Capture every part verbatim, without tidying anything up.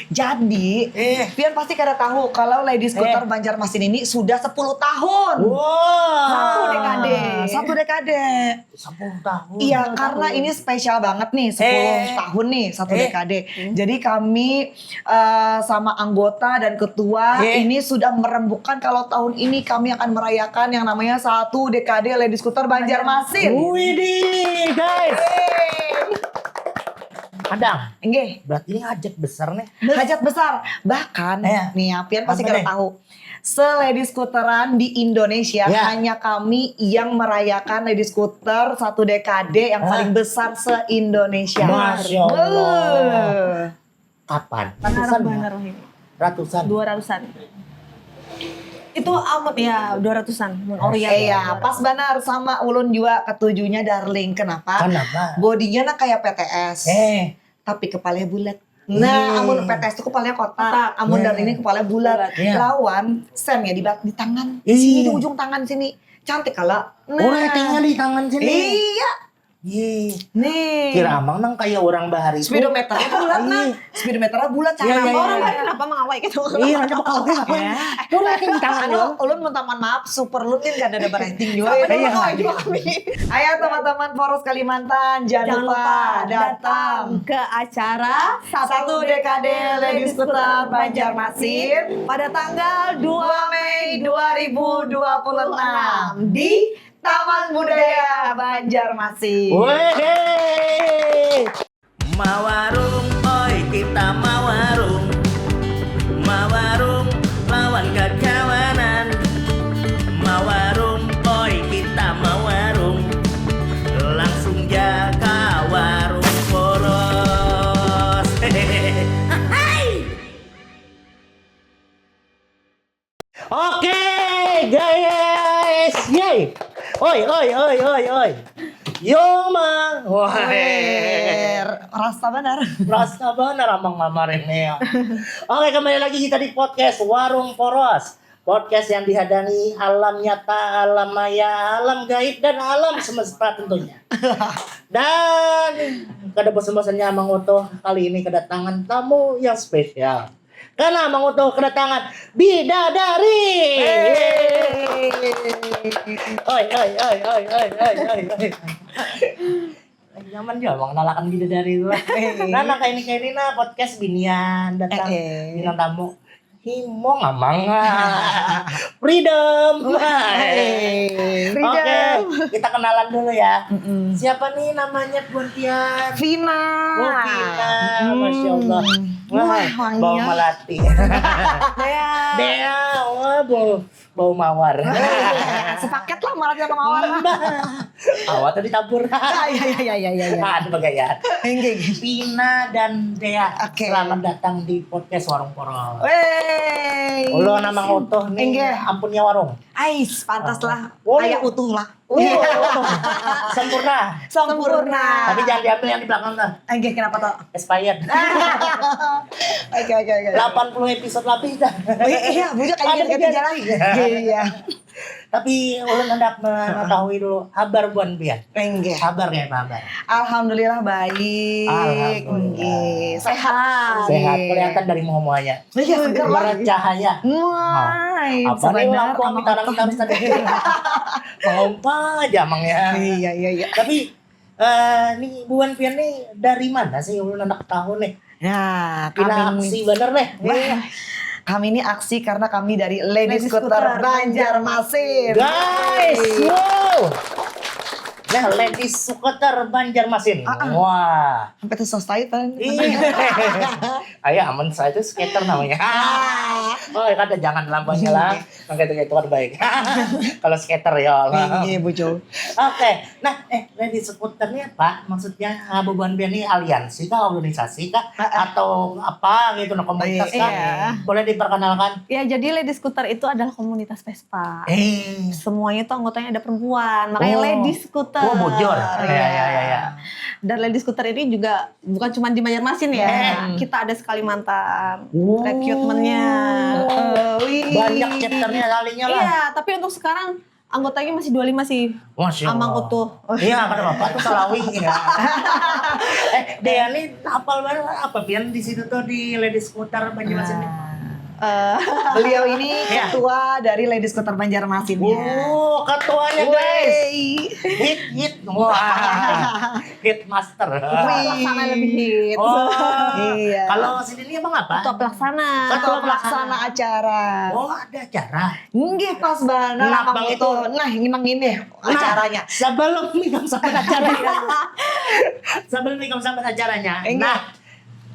Jadi, Eh. pian pasti kada tahu kalau Lady Scooter Banjarmasin ini sudah sepuluh tahun. Wah. Satu dekade. Satu dekade. Sepuluh tahun. Iya, karena ini spesial banget nih, sepuluh Eh. tahun nih, satu Eh. dekade. Jadi kami eh, sama anggota dan ketua Eh. ini sudah merembukan kalau tahun ini kami akan merayakan yang namanya satu dekade Lady Scooter Banjarmasin. Widih, guys. Kadang. Nggih. Berarti ini hajat besar nih. Hajat besar. Bahkan Iya. nih ya, pian pasti Apa kada nih? tahu. Se-Lady Scooteran di Indonesia Ya. hanya kami yang merayakan Lady Scooter satu dekade yang Hah? Paling besar se-Indonesia. Masya Allah. Beuh. Kapan? Ngarang Ratusan ya? banar wahini. Ratusan. Dua ratusan. Itu amat ya, dua ratusan. Mun Oriang. Iya, pas banar sama ulun jua ketujuhnya Darling. Kenapa? Kenapa? Bodinya nah kayak P T S, Eh, tapi kepalanya bulat. Nah, Hmm. amun P T S itu kepalanya kotak, Kotak. amun Iya. Darling ini kepalanya bulat. Iya. Lawan sen ya di, di tangan. Iya. Sini di ujung tangan sini. Cantik kala. Oh, ratingnya di tangan sini. Iya. Ih, Nih. Kira amang nang kayak orang bahari itu. Speedometernya bulat nah. Iya. Speedometernya bulat cara Iya, iya, orang. iya. Orang kenapa mengawai gitu? Iya, nanti bakal apa? Lu rating di tangan Anu, lu. ulun minta mohon maaf, super ulun kan kada ada berating juga. Iya. Iya juga kami. Ayo teman-teman Poros Kalimantan, jangan, Jangan lupa, lupa datang. Ke acara Satu dekade Lady Scooter Banjarmasin pada tanggal dua dua Mei dua ribu dua puluh enam di Taman Budaya Banjarmasin. Weh. Mawarung, oi, kita mawarung. Mawarung lawan kakawanan. Mawarung, oi, kita mawarung. Langsung ja ka warung poros. Hai. Oke, guys. Yeay. Oi, oi, oi, oi, oi. Yo, Mang. Wah. Wer, rasa banar. Rasa banar amang mamar ini ya. Oke, kembali lagi kita di podcast Warung Poros. Podcast yang dihadangi alam nyata, alam maya, alam gaib, dan alam semesta tentunya. Dan kada bosan-bosannya Amang Utuh kali ini kedatangan tamu yang spesial. Karena Amang Utuh kedatangan bidadari. Oi, oi, oi, oi, oi, oi, oi, oi. Nyaman juga mengenalkan bidadari itu lah. Nah, nah, kayak ini, kayak ini nah podcast binian datang Eh, eh. Bintang tamu. Himong amang. Freedom. Freedom. Oke, kita kenalan dulu ya. Mm-mm. Siapa nih namanya buan pian? Vina. Oh, Vina. Masya Allah. Wah, Wah, wanginya. Bau melati. Dea, wah bau bau mawar. Sepaket lah malah sama mawar. Awak tadi tabur. Ah, iya, iya, iya, iya, iya. Ada bagayaan. Enggak. Vina dan Dea, Oke. Selamat datang di podcast Warung Poros. Wey. Ulun Amang Utuh nih, Enggak. Ampunnya Warung. Ais, pantas lah. Oh. Kayak Utuh lah. Uh, sempurna. Sempurna. Tapi jangan diambil yang di belakang tuh. Enggak, kenapa tuh? Expired. Oke, oke, oke. Delapan puluh episode lebih dah. Oh, iya, iya, bujuk kayak Ada gitu juga. Lagi. Iya. Tapi ulun hendak mengetahui dulu kabar buan pian. Enggak. Kabar kayak apa kabar? Alhamdulillah baik. Alhamdulillah. Enggak. Sehat. Sehat, Enggak. Kelihatan dari muhamanya. Iya, seger lah. Bercahaya. Wah, Apa nih sebenarnya lampu amat kita orang otak. Kita tadi? Mau apa aja amangnya. Iya, iya, iya. Tapi eh ini buan pian nih dari mana sih ulun hendak tahu nih? Ya, Pina kami aksi bener nih. Wah, kami ini aksi karena kami dari Lady Lady Scooter Scooter Banjarmasin. Guys, wow. Nah, Lady Scooter Banjarmasin. Ah, ah. Wah. Sampai tuh selesai kan? Iya. Ayo aman saya itu skater namanya. Oh, ya kada jangan lambangnya lah. Pakai itu itu kan baik. Kalau skater ya Allah. Iya, bujuk. Oke, nah eh Lady Scooter ini apa? Maksudnya ah, bubuhan pian ini aliansi kah, organisasi kah, Ah, ah. atau apa gitu, nah, komunitas kah? Iya. Boleh diperkenalkan? Ya, jadi Lady Scooter itu adalah komunitas Vespa. Eh, Semuanya tuh anggotanya ada perempuan, makanya Oh. Lady Scooter. Oh, bujur. Ya, ya, ya, ya. Dan Lady Scooter ini juga bukan cuma di Banjarmasin ya, Eh. Kita ada se-Kalimantan. Oh. Recruitment-nya. Eh, wih. Banyak chapternya kalinya lah. Iya, tapi untuk sekarang anggotanya masih dua lima sih. Masya Amang Allah. Utuh. Iya, kada apa-apa tuh salawing ya. Eh, Dea nih hafal banget apa pian di situ tuh di Ladies Scooter Banjarmasin. Eh, Beliau ini Ya. ketua dari Ladies Scooter Banjarmasin ya. Oh, ketuanya guys. Wey. Hit hit. Wah. Hit master. Wih. Pelaksana lebih hits. Oh. Iya. Kalau sini ini emang apa? Ketua pelaksana. Ketua pelaksana acara. Oh, ada acara. Nggih pas banar Nah, Amang Bang Utuh. Nah, ini mang ini acaranya. Sebelum ikam sampai acaranya. Sebelum ikam sampai acaranya. Enggak. Nah,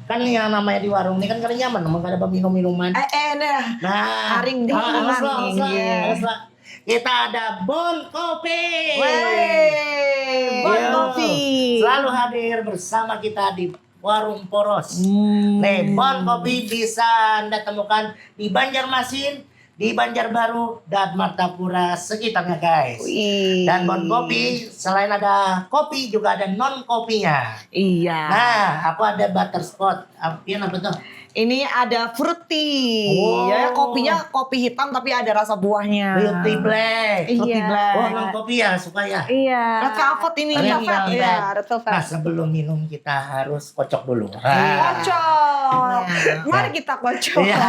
kan yang namanya di warung ini kan kada nyaman mun kada baminum minuman. Eh, eh, nah. Nah, Karing deh, ah, halus Bang. lah, halus lah, Iya. halus lah. Kita ada Bon Kopi. Wey. Bon Iya. Kopi. Selalu hadir bersama kita di Warung Poros. Hmm. Nih, Bon Kopi bisa Anda temukan di Banjarmasin, di Banjarbaru, dan Martapura sekitarnya guys. Wih. Dan Bon Kopi, selain ada kopi juga ada non kopinya. Iya. Nah, aku ada butterscotch. Apian apa tuh? Ini ada fruity. Oh. Ya, kopinya kopi hitam tapi ada rasa buahnya. Fruity black. Fruity Iya. black. Oh, non kopi ya suka ya. Iya. Red velvet ini. Red Iya, velvet. iya. Red velvet. Nah, sebelum minum kita harus kocok dulu. Iya. Kocok. Nah. Mari kita kocok. Iya.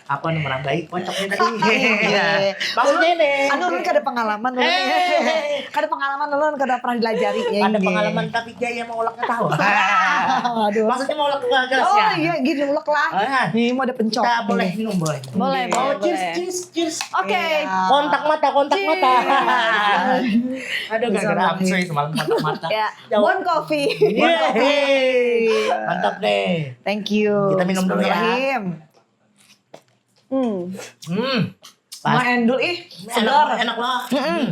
Apa nih merambai kocoknya tadi? Iya. Maksudnya ini. Anu ulun kada pengalaman ulun. Eh. Kada pengalaman ulun kada pernah dilajari ya. Ada Nggih. Pengalaman tapi gaya mau uleknya tahu. Aduh. Maksudnya mau ulek ke gelas Oh ya? Iya gini ulek lah. Ah. Nih mau ada pencok. Kita boleh Nih. minum boleh. Boleh, Oh, boleh, cheers, boleh. Cheers, cheers. Oke. Iya. Kontak mata, kontak Cheers. Mata. Aduh, Bisa gara-gara banget. Amsoy semalam kontak mata. Ya, Jauh. Bon Coffee. Yeay. Mantap deh. Thank you. Kita minum dulu ya. Bismillahirrahim. Hmm. Hmm. Mau Pas. endul ih, Enak, segar. Enak loh. Hmm.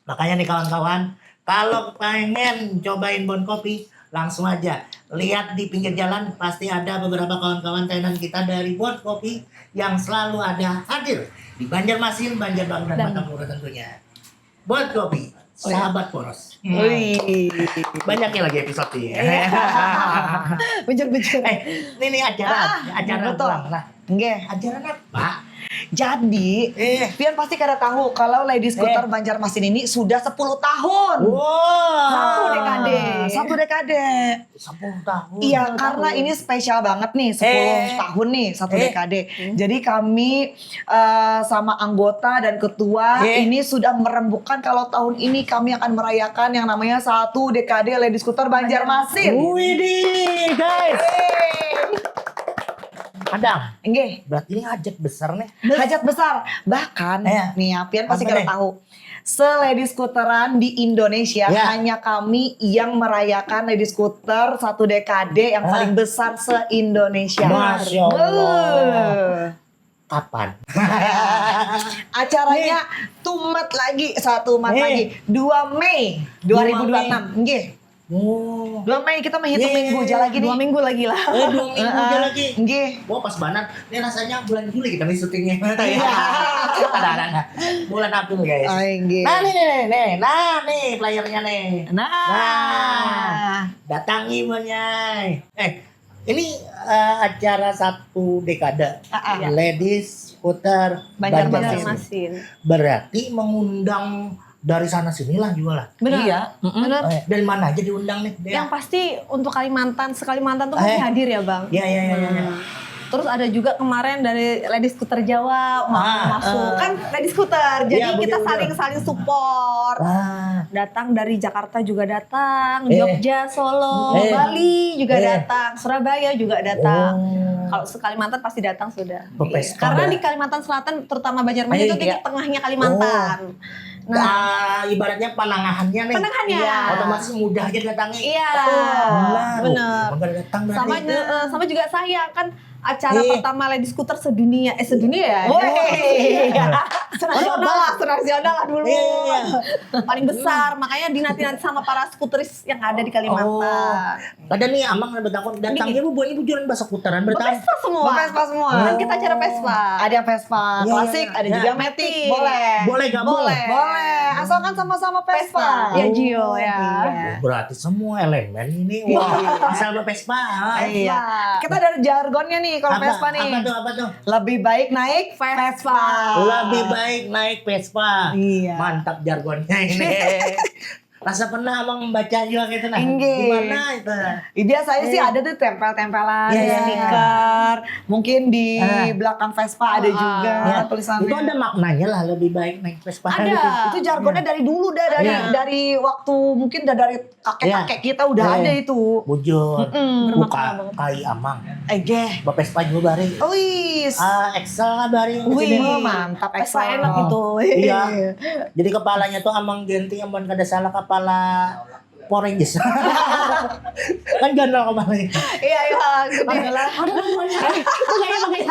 Makanya nih kawan-kawan, kalau pengen cobain Bon Kopi, langsung aja lihat di pinggir jalan, pasti ada beberapa kawan-kawan tenan kita dari Bon Kopi yang selalu ada hadir di Banjarmasin, Banjarbaru dan Dan- Martapura tentunya. Bon Kopi, Oh, iya. Sahabat Poros. Wih. Banyak ya lagi episode nih. Bujur-bujur. Eh, ini nih ajaran, Ah, ajaran betul. pulang lah. Nggih. Ajaran apa? Jadi, Eh. pian pasti kada tahu kalau Ladies Scooter Eh. Banjarmasin ini sudah sepuluh tahun. Wow. Satu dekade. Satu dekade. Sepuluh tahun. Iya, karena ini spesial banget nih, sepuluh Eh. tahun nih, satu Eh. dekade. Jadi kami eh, sama anggota dan ketua Eh. ini sudah merembukan kalau tahun ini kami akan merayakan yang namanya satu dekade Ladies Scooter Banjarmasin. Widih, guys. Kadang. Nggih, Berarti ini hajat besar nih. hajat besar. Bahkan Iya. nih ya, pian pasti Apa kada nih? tahu. Se-Ladies Scooteran di Indonesia Ya. hanya kami yang merayakan Ladies Scooter satu dekade yang Hah? paling besar se-Indonesia. Masya Allah. Beuh. Kapan? Acaranya tumat lagi, satu tumat Eh. lagi. dua Mei dua ribu dua enam. Nggih. Oh. dua Mei kita menghitung Iya, minggu iya, aja iya. lagi nih. Dua minggu lagi lah. Eh, dua minggu aja Heeh. lagi. Nggih. Wah, pas banget. Ini rasanya bulan Juli kita nih syutingnya. Iya. Ada, ada, ada. Bulan April, guys. Oh, nggih. Nah, nih, nih, nih. Nah, nih playernya nih. Nah. Nah. Datangi, Bonyai. Eh, ini eh, acara satu dekade. Ah, ah. Ladies Scooter Banjarmasin. Banjarmasin. Banjarmasin. Berarti mengundang dari sana sinilah juga lah. Benar. Iya. Mm-mm. Benar. Eh, dari mana aja diundang nih, Dea? Yang pasti untuk Kalimantan, se-Kalimantan tuh pasti Eh. hadir ya, Bang. Ya, ya, ya, ya, ya. Hmm. Terus ada juga kemarin dari Ladies Scooter Jawa mau Ah, masuk. ah. Kan Ladies Scooter, jadi Iya, kita betul, betul. Saling-saling support. Wah. Datang dari Jakarta juga datang, Eh. Jogja, Solo, Eh. Bali juga Eh. datang, Surabaya juga datang. Oh. Kalau se-Kalimantan pasti datang sudah. Berpesta. Karena di Kalimantan Selatan, terutama Banjarmasin, Eh, itu titik iya. tengahnya Kalimantan. Nah, ibaratnya panangahannya nih. Panangahannya. Iya. Otomatis mudah aja datangnya. Iya, Betul. bener. Emang gak datang Sama, berarti. eh, sama juga saya kan acara Iya. pertama Ladies Scooter sedunia, eh sedunia ya. Woi. Senasional lah, senasional lah dulu. Iya, iya, iya. Paling besar, makanya dinanti-nanti sama para skuteris yang ada di Kalimantan. Kada nih, Amang ada bertakun datang Dikit. Dia bubuhannya bujuran bahasa kutaran bertahan. Berpesta semua. Berpesta semua. Kan kita acara Vespa. Ada Vespa Iya, klasik, iya, ada iya. juga matic. Boleh. Boleh gabung. Boleh. Boleh. Asalkan sama-sama Vespa. Vespa. Ya Gio ya. Iya. Berarti semua elemen ini wah asal Vespa. Iya. Kita ada jargonnya nih kalau Apa, Vespa nih. Apa tuh, apa tuh? Lebih baik naik Vespa. Vespa. Lebih baik naik naik Vespa. Iya. Mantap jargonnya ini. Rasa pernah abang membaca juga gitu nah. Inggih. Gimana itu? Ya, biasanya sih ada tuh tempel-tempelan Iya, iya. Stiker, mungkin di belakang Vespa ada juga Ya, tulisannya. Itu ada maknanya lah, lebih baik naik Vespa. Ada. Itu jargonnya dari dulu dah, dari Iya. dari waktu mungkin dah dari kakek-kakek kita udah Iya. Ada itu. Bujur. Mm-mm. Buka kai amang. Eh geh. Bapespa juga bari. Wis. Ah, Excel bari. Wih, Sini. Mantap Excel. Enak gitu. Iya. Jadi kepalanya tuh amang Genti yang kada salah kepala Power Rangers. Kan ganal kepalanya. Iya iya. Gede lah. Itu kayak pakai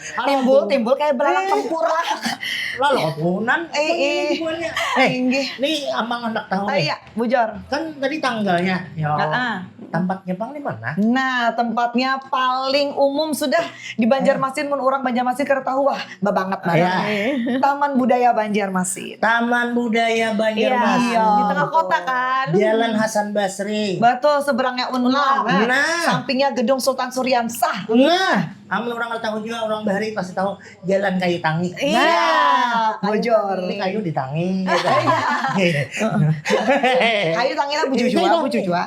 Timbul, timbul kayak belalang tempur lah. Lalu keturunan. Eh, eh. Hubungannya. Eh, Eh, inggih. Ini amang hendak tahu Ah, nih. Iya, bujur. Kan tadi tanggalnya. Ya. Heeh. Tempatnya bang di mana? Nah, tempatnya paling umum sudah di Banjarmasin, mun orang Banjarmasin kada tahu, wah, babangat banget. Iya. Taman Budaya Banjarmasin. Taman Budaya Iya. Banjarmasin. Di tengah kota kan. Jalan Hasan Basri. Betul, seberangnya Unlam. Nah. Sampingnya gedung Sultan Suriansah. Nah, amun orang kada tahu juga, orang bahari pasti tahu Jalan Kayu Tangi. Iya, bujur. Ini kayu di tangi. Kayu tangi lah, bujur jua, bujur jua.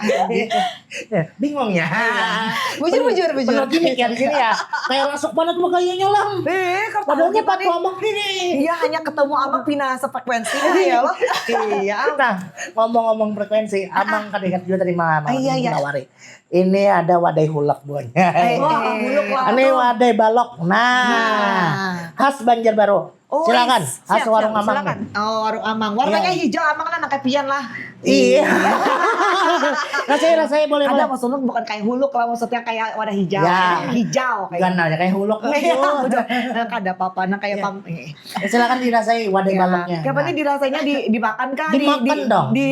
Ya, bingung ya. Bujur, bujur, bujur. Penuh gimmick ya di sini ya. Kayak rasuk banget tuh kayunya lah. Eh, Padahal kertas cepat ngomong ini. Iya, hanya ketemu abang pina sefrekuensi ya loh. Iya. Nah, ngomong-ngomong frekuensi, abang kada ingat juga tadi malam Ah, iya, iya. Nawari. Ini ada wadai hulak buahnya. Eh, Wah, eh. huluk lah. Ini wadai balok. Nah, Nah. Khas Banjarbaru. Oh, Silakan, is- khas siap, warung siap, Amang. Silakan. Oh, warung Amang. Warnanya Iya. Hijau, Amang lah nang kayak pian lah. Iya. Rasanya rasanya boleh Ada boleh. Maksudnya bukan kayak huluk lah, maksudnya kayak wadah hijau. Ya. Hijau kayak. Ganalnya kayak huluk. Iya, betul. Nah, kada apa-apa, nah kayak Iya. pam. Eh. Ya, silakan dirasai wadai Ya. baloknya. Kapan nih dirasanya di dimakan kah? Dimakan di, dong. Di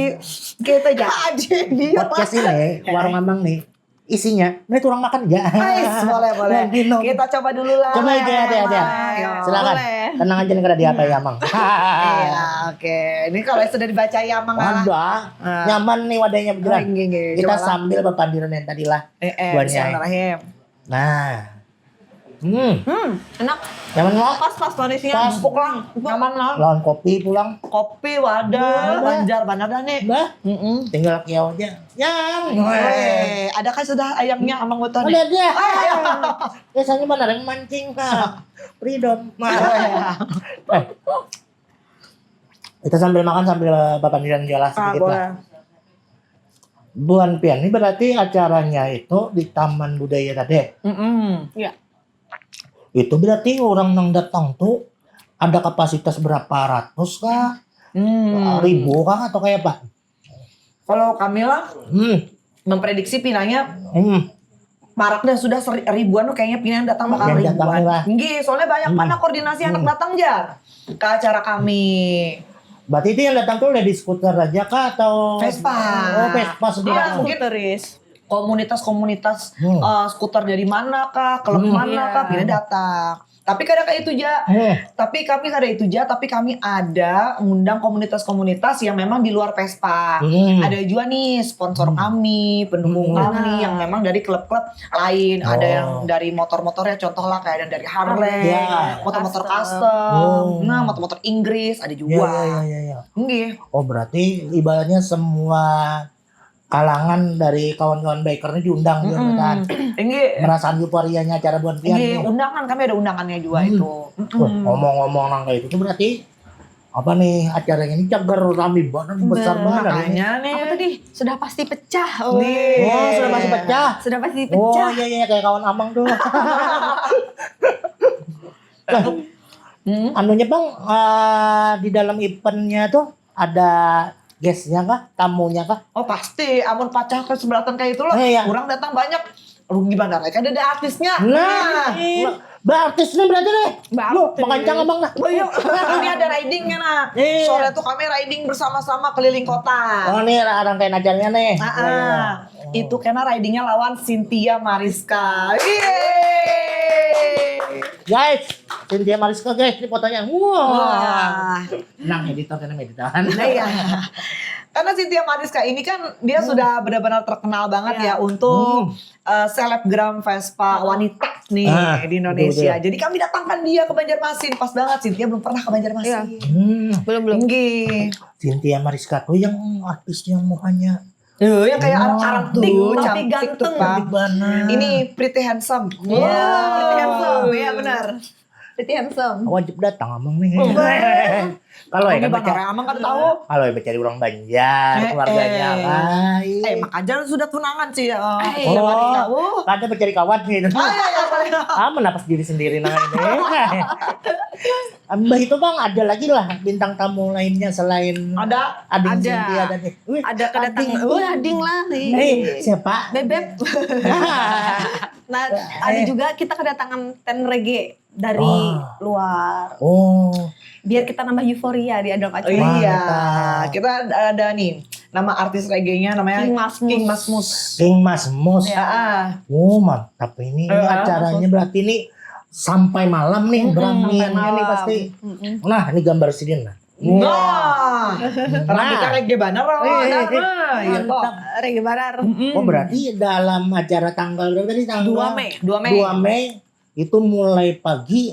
kita aja. Aja dia. Podcast ini warung Amang nih isinya ini orang makan ya. Ais, boleh boleh. Dan minum. Kita coba dulu lah. Coba aja, aja, aja. Ayo. Silakan. Boleh. Tenang aja nih kada diapa ya, Mang. Iya, oke. Ini kalau sudah dibaca ya, Mang lah. Ada. Ah. Nyaman nih wadahnya Oh, beneran. inggih, inggih. Kita Coba lah. sambil berpandiran yang tadi lah. Eh, eh, Buahnya. Bismillahirrahmanirrahim. Nah. Hmm. Enak. Nyaman lo? Pas pas manisnya. Pas. Empuk lah, nyaman lah. Lawan kopi pulang. Kopi wadah, Wadah. Banjar banar dah nih. Bah, Mm-mm. Tinggal kiau aja. Yang. Eh, ada kan sudah ayamnya Amang Uton? Ada dia. Biasanya mana yang mancing kak? Freedom. Eh, kita sambil makan sambil berpandiran jelas Ah, sedikit lah. Boleh. Buhan pian ini berarti acaranya itu di Taman Budaya tadi. Mm-mm. Ya. Itu berarti orang yang datang tuh ada kapasitas berapa ratus kah? Hmm. Ribu kah atau kayak apa? Kalau kami lah Hmm. memprediksi pinanya Hmm. marak dah sudah seri- ribuan tuh kayaknya pinanya datang bakal Yang datang ribuan. lah. Nggih, soalnya banyak Hmm. banget koordinasi anak Hmm. datang jar ke acara kami. Berarti itu yang datang tuh lagi skuter aja kah atau Vespa. Oh, Vespa Iya, sebenarnya. mungkin Skuteris. Komunitas-komunitas Hmm. eh, skuter dari mana kah, klub Hmm. mana kah, Iya. pindah datang. Tapi kada kayak itu ja. Hmm. Tapi kami kada itu ja, tapi kami ada ngundang komunitas-komunitas yang memang di luar Vespa. Hmm. Ada juga nih sponsor Hmm. kami, pendukung Hmm. kami yang memang dari klub-klub lain. Ada Oh. Yang dari motor-motor ya, contoh lah kayak ada dari Harley, Ya. motor-motor Custom. custom, Oh. Nah motor-motor Inggris ada Ya, juga. ya, ya, ya, ya. Nggih. Oh, berarti ibaratnya semua kalangan dari kawan-kawan biker ini diundang juga Mm-mm. kan. Nggih. Merasakan euforianya acara buat pian Nggih, nih. Undangan kami ada undangannya juga Hmm. itu. Wah, ngomong-ngomong nang kayak itu tuh berarti apa nih acaranya ini cagar rame banget besar banget hari ini. Makanya nih. Apa tadi? Sudah pasti pecah. Nih. Oh, sudah pasti pecah. Sudah pasti Oh pecah. Iya iya kayak kawan Amang tuh. Hmm. Anunya bang, eh, di dalam eventnya tuh ada guestnya kah, tamunya kah? Oh pasti, amun pacah ke sebelatan kayak itu loh. Eh, iya. Orang datang banyak, rugi banar. Kan ada artisnya. Nah, berartisnya berarti nih. Berarti. Lu makancang abang lah. Oh iya, kami ada ridingnya nah. Iya. Sore tuh kami riding bersama-sama keliling kota. Oh nih orang kayak acarnya nih. Ah, Iya, iya. ah. Itu karena ridingnya lawan Cynthia Mariska. Yeay. Guys, Cynthia Mariska guys, ini fotonya. Wah. Wah. Nang editor kena editor. Nah, iya. Karena Cynthia Mariska ini kan dia sudah benar-benar terkenal banget ya untuk Hmm. eh, selebgram Vespa wanita nih Ah, di Indonesia. betul, Jadi kami datangkan dia ke Banjarmasin. Pas banget Cynthia belum pernah ke Banjarmasin. Iya. Hmm. Belum belum. Nggih. Cynthia Mariska tuh yang artis yang mukanya Eh, yang kayak Oh, anak-anak tuh. tuh, Tapi cantik tuh ganteng. Pak. Cantik banget. Ini pretty handsome. Iya, pretty handsome. Iya benar. Pretty handsome. Wajib datang abang nih. Oh. Kalau ya Kami kan Bang baca, Ore, emang kan tahu. kalau ya baca orang Banjar Eh, keluarganya. eh. Hai. Eh, makanya sudah tunangan sih. Eh, Eh, iya, Oh. Marika. Oh. Kada mencari kawan gitu. Ah, iya, iya, boleh. Ah, menapas diri sendiri nang ini. Mbah itu bang ada lagi lah bintang tamu lainnya selain Ada. ading Ada. Cynthia tadi. Wih, Ada kedatangan. ading. Oh, ading lah nih. Eh, siapa? Bebek. Nah, ada Eh. juga kita kedatangan ten reggae dari Wah. luar. Oh, Biar kita nambah euforia di Adem Acuan. Iya, Mantap. Kita ada nih nama artis reggae-nya namanya King Masmus. King Masmus. King Masmus. Ya. Ah, Oh, mantap ini. Ini Heeh. Acaranya berarti ini sampai malam nih, Mm-mm, beranian sampai ini malam. Pasti. Mm-mm. Nah, ini gambar sidin nah. Nah, rambutnya reggae banget loh. Eh, Nah, nah, iya toh. mantap. Reggae barar. Mm-mm. Oh, berarti dalam acara tanggal berapa tadi? Tanggal Dua Mei. Dua Mei. Dua Mei itu mulai pagi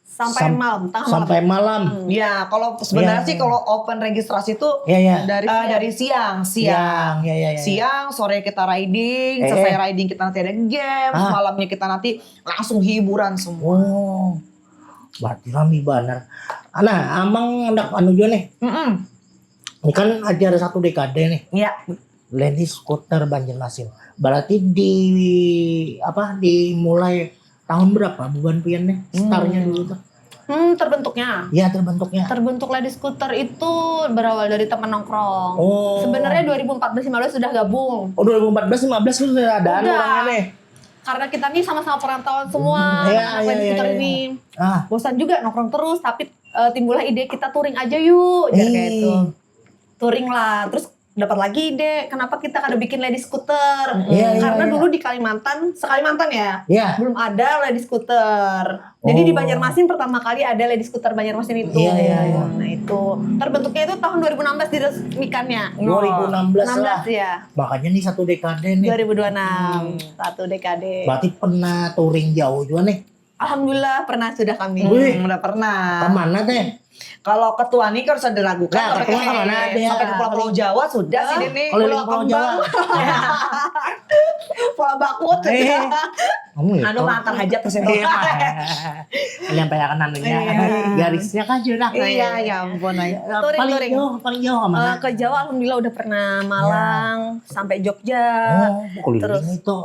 Sampai sam- malam, tengah malam. sampai malam. Ya, kalau sebenarnya Iya. sih kalau open registrasi itu Ya, ya. Dari eh, siang. dari siang, siang. Siang, ya, ya, ya. Siang, sore kita riding, Eh. selesai riding kita nanti ada games, Ah. Malamnya kita nanti langsung hiburan semua. Oh, berarti rame banget. Nah, amang hendak anu juga nih. Mm-mm. Ini kan acara satu dekade nih. Ya. Lady Scooter Banjarmasin. Berarti di apa dimulai tahun berapa bubuhan pian nih? Hmm. Startnya dulu tuh. Hmm, terbentuknya. Ya terbentuknya. Terbentuk Lady Scooter itu berawal dari teman nongkrong. Oh. Sebenarnya dua ribu empat belas lima belas sudah gabung. Oh dua ribu empat belas lima belas sudah ada Udah. Orangnya nih. Karena kita nih sama-sama perantauan semua, Iya, anak-anak iya, Lady iya, Scooter iya. ini. Ah, Bosan juga nongkrong terus, tapi eh, timbullah ide kita touring aja yuk, jar kayak Ih. itu. Touring lah, terus dapat lagi ide, kenapa kita kada bikin Lady Scooter? Iya, iya, Karena iya. Dulu di Kalimantan, se-Kalimantan ya, Ya. Belum ada Lady Scooter. Jadi di Oh. Banjarmasin pertama kali ada Lady Scooter Banjarmasin itu. Iya, iya, iya. Nah itu terbentuknya itu tahun dua ribu enam belas diresmikannya. Dua ribu enam belas Enam belas lah. Ya. Makanya nih satu dekade nih. Dua ribu dua enam, satu dekade. Berarti pernah touring jauh juga nih. Alhamdulillah pernah sudah kami. Wih. Hmm, udah pernah. Kemana teh? Kalau ketua nih kalau sudah diragukan Nah, sampai ketua ke kemana dia? Sampai ke pulau-pulau Jawa sudah sih ini. Kalau yang Pulau Jawa. Pulau Bakut. Eh, kamu itu. Anu mantar hajat ke sini. Iya, Pak. Menyampaikan anunya. Iya. Garisnya kan sudah. Iya, ya ampun ay. Ya, Touring, paling touring. jauh, paling jauh kemana? Eh, ke Jawa alhamdulillah udah pernah Malang sampai Jogja. Oh, keliling Terus. Itu.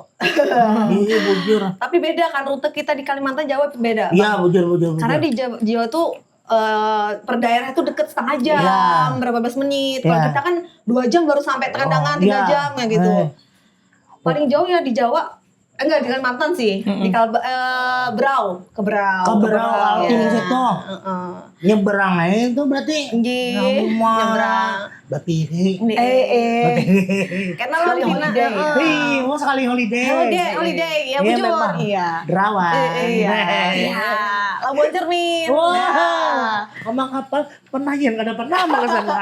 Iya, bujur. Tapi beda kan rute kita di Kalimantan Jawa beda. Iya, bujur, bujur, bujur. Karena di Jawa, Jawa tuh eh, per daerah tuh deket setengah jam, Iya. Berapa belas menit. Kalau Iya. Kita kan dua jam baru sampai terkadangan Oh, tiga iya. jam ya gitu. Eh. Paling jauh ya di Jawa, eh, enggak di Kalimantan sih, Mm-mm. di Kalba, eh, Berau, ke Berau. Ke Berau, Kaltim Iya. Situ. Heeh. Nyeberang aja tuh berarti. Nggih, Nang rumah. nyebrang. Bapiri. Nggih. Eh, eh. Karena Sekali lawan holiday. heeh. Ih, mau sekali holiday. Holiday, holiday, ya Iya, bujur. memang. Iya. Derawan. Eh, eh, iya. Iya. Labuan Cermin. Wah, Nah. Kemang kapal pernah ya kada pernah mau ke sana.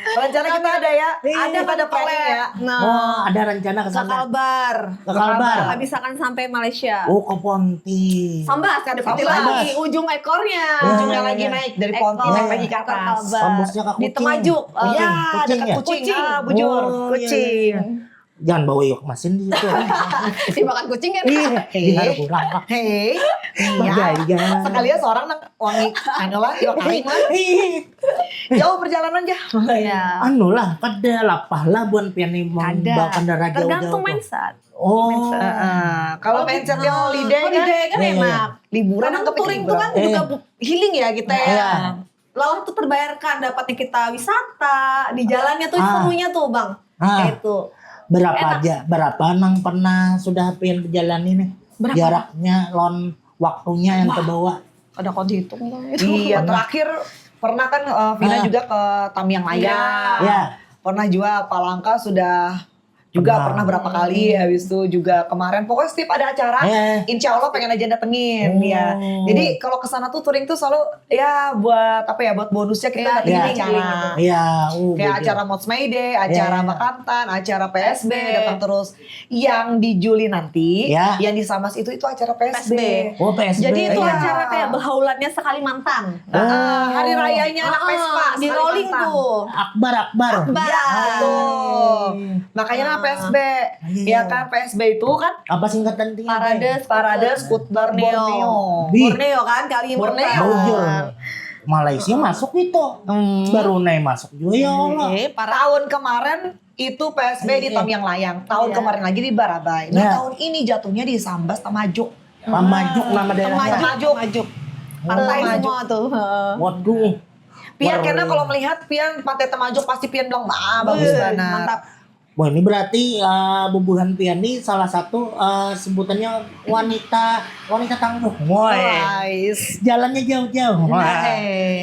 Rencana kita ada ya. Iya. Ada pada planning ya. Nah. Oh, ada rencana ke Ke sana. Kalbar. Ke Kalbar. Habis akan sampai Malaysia. Oh, ke Ponti. Sambas, kada Ponti Sambas. Lagi, ujung ekornya. Oh, Ujungnya iya, lagi iya. naik dari Ponti Ekor. naik lagi ke atas. Kalbar. Sambasnya ke Di Kucing. Temajuk. Kucing. Ya, Kucing dekat ya? Kucing. Kucing. Ah, bujur. Oh, iya, iya. Kucing. Jangan bawa iwak masin di situ. Dimakan kucing kan? Iya, Iya. ada kurang. Hei, Iya, iya. Sekalian seorang nang wangi anu lah, iwak aing lah. Ih, Jauh perjalanan ya. Iya. Anu lah, kada lapah lah buan pian ni Kada. Bawa kendaraan jauh-jauh Tergantung tuh. Mindset. Oh. Mindset. Heeh. Kalau mindsetnya Ah, holiday kan, holiday kan Iya, iya. Enak. Liburan Karena nang kepiting touring itu kan berarti. Juga bu- healing ya kita ya. Iya. Lelah tuh terbayarkan, dapatnya kita wisata, di jalannya tuh Ah. Serunya tuh bang. Ah. Kayak itu. Berapa Enak. Aja, berapa nang pernah sudah pian jalani nih? Berapa? Jaraknya, lawan waktunya yang Wah. Terbawa. Ada kau dihitung bang. Iya, terakhir pernah kan uh, Vina Ah. Juga ke Tamiang Layar. Ya. Pernah juga Palangka sudah juga pernah, pernah berapa kali, habis itu juga kemarin, pokoknya setiap ada acara, eh, insya Allah pengen aja datengin. Oh. Ya, jadi kalau kesana tuh touring tuh selalu ya buat apa ya, buat bonusnya kita, iya, datengin, iya, acara gitu. Iya, uh, kayak gitu, acara Mods My Day, acara, iya, iya, Bakantan, acara P S B, P S B, datang terus. Yang di Juli nanti, ya, yang di Sambas itu, itu acara P S B. P S B. Oh, P S B. Jadi itu, iya, acara kayak berhaulannya sekali mantan. Ah, hari rayanya anak, ah, Vespa, di rolling tuh. Akbar, Akbar. Akbar. Ya, betul. Makanya, ah, P S B. Iya. Ya kan, P S B itu kan apa singkatan tinggi? Parade, parade skuter Borneo. Borneo. Borneo kan, kali ini Borneo. Bujur. Malaysia masuk itu. Hmm. Brunei masuk juga, ya Allah. Eh, tahun kemarin itu P S B di, iya, Tamiang Layang. Tahun, iya, kemarin lagi di Barabai. Nah, ya, tahun ini jatuhnya di Sambas Tamajuk. Tamajuk nama daerahnya. Tamajuk. Tamajuk. Pantai semua tuh. Heeh. Waduh. Pian kena kalau melihat pian Pantai Tamajuk pasti pian bilang, "Wah, bagus banget." Mantap. Wah, ini berarti, eh, bubuhan pian ini salah satu, eh, sebutannya wanita, wanita tangguh. Woi. Wais. Jalannya jauh-jauh. Wah.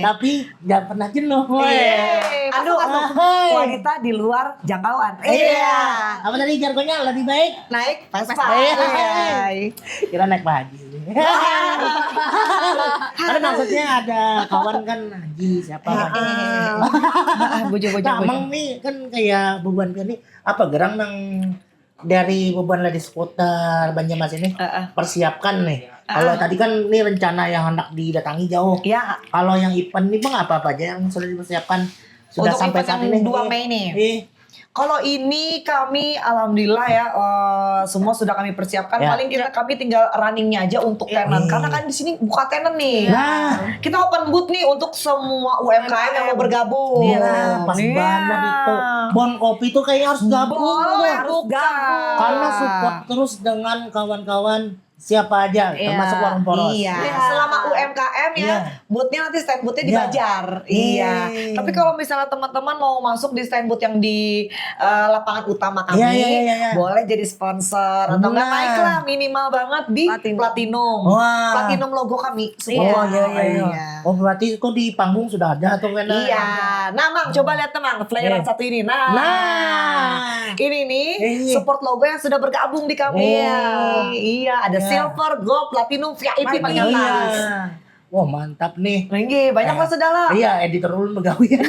Tapi jangan pernah jenuh. Woi. Yeay, masuk, aduh, masuk. Hai. Wanita di luar jangkauan. Iya. Iya. Apa tadi jargonnya, lebih baik naik Vespa. Iya. Iya. Kira naik Pak Haji. Tapi maksudnya ada kawan kan Haji siapa kan. Heeh. Bujur, bujur, nah, bujur. Emang nih kan kayak bubuhan pian nih, apa gerang nang dari bubuhan Lady Scooter Banjarmasin nih, heeh, persiapkan nih. Heeh. Kalau tadi kan nih rencana yang hendak didatangi jauh. Iya. Kalau yang event nih, Bang, apa-apa aja yang sudah dipersiapkan? Sudah sampai saat ini. Untuk event yang dua Mei nih. Ih. Kalau ini kami alhamdulillah ya, eh, semua sudah kami persiapkan. Ya. Paling kita, kami tinggal runningnya aja untuk, ya, tenan. Karena kan di sini buka tenan nih. Nah. Kita open booth nih untuk semua U M K M yang mau bergabung. Iya, pas banget itu. Bon Kopi tuh kayaknya harus gabung. Boleh, harus gabung. Karena support terus dengan kawan-kawan siapa aja, iya, termasuk Warung Poros. Iya. Iya. Selama U M K M ya, iya, booth-nya nanti stand booth-nya, iya, di Bajar. Iya. Iya. Tapi kalau misalnya teman-teman mau masuk di stand booth yang di, eh, lapangan utama kami, iya, iya, iya, iya, boleh jadi sponsor atau enggak, nah, naiklah minimal banget di Platinum. Platinum. Wah. Platinum logo kami. Iya. Oh, iya, iya, iya. Iya. Oh, berarti itu di panggung sudah ada tuh kan? Iya. Nah, Mang, coba lihat tuh, Mang, flyer yang satu ini. Nah. Nah. Ini nih, iya, iya, support logo yang sudah bergabung di kami. Oh. Iya, ada, iya, silver, gold, platinum, V I P paling atas. Iya. Wah, mantap nih. Tinggi, banyak lah sudah lah. Iya, editor ulun begawian.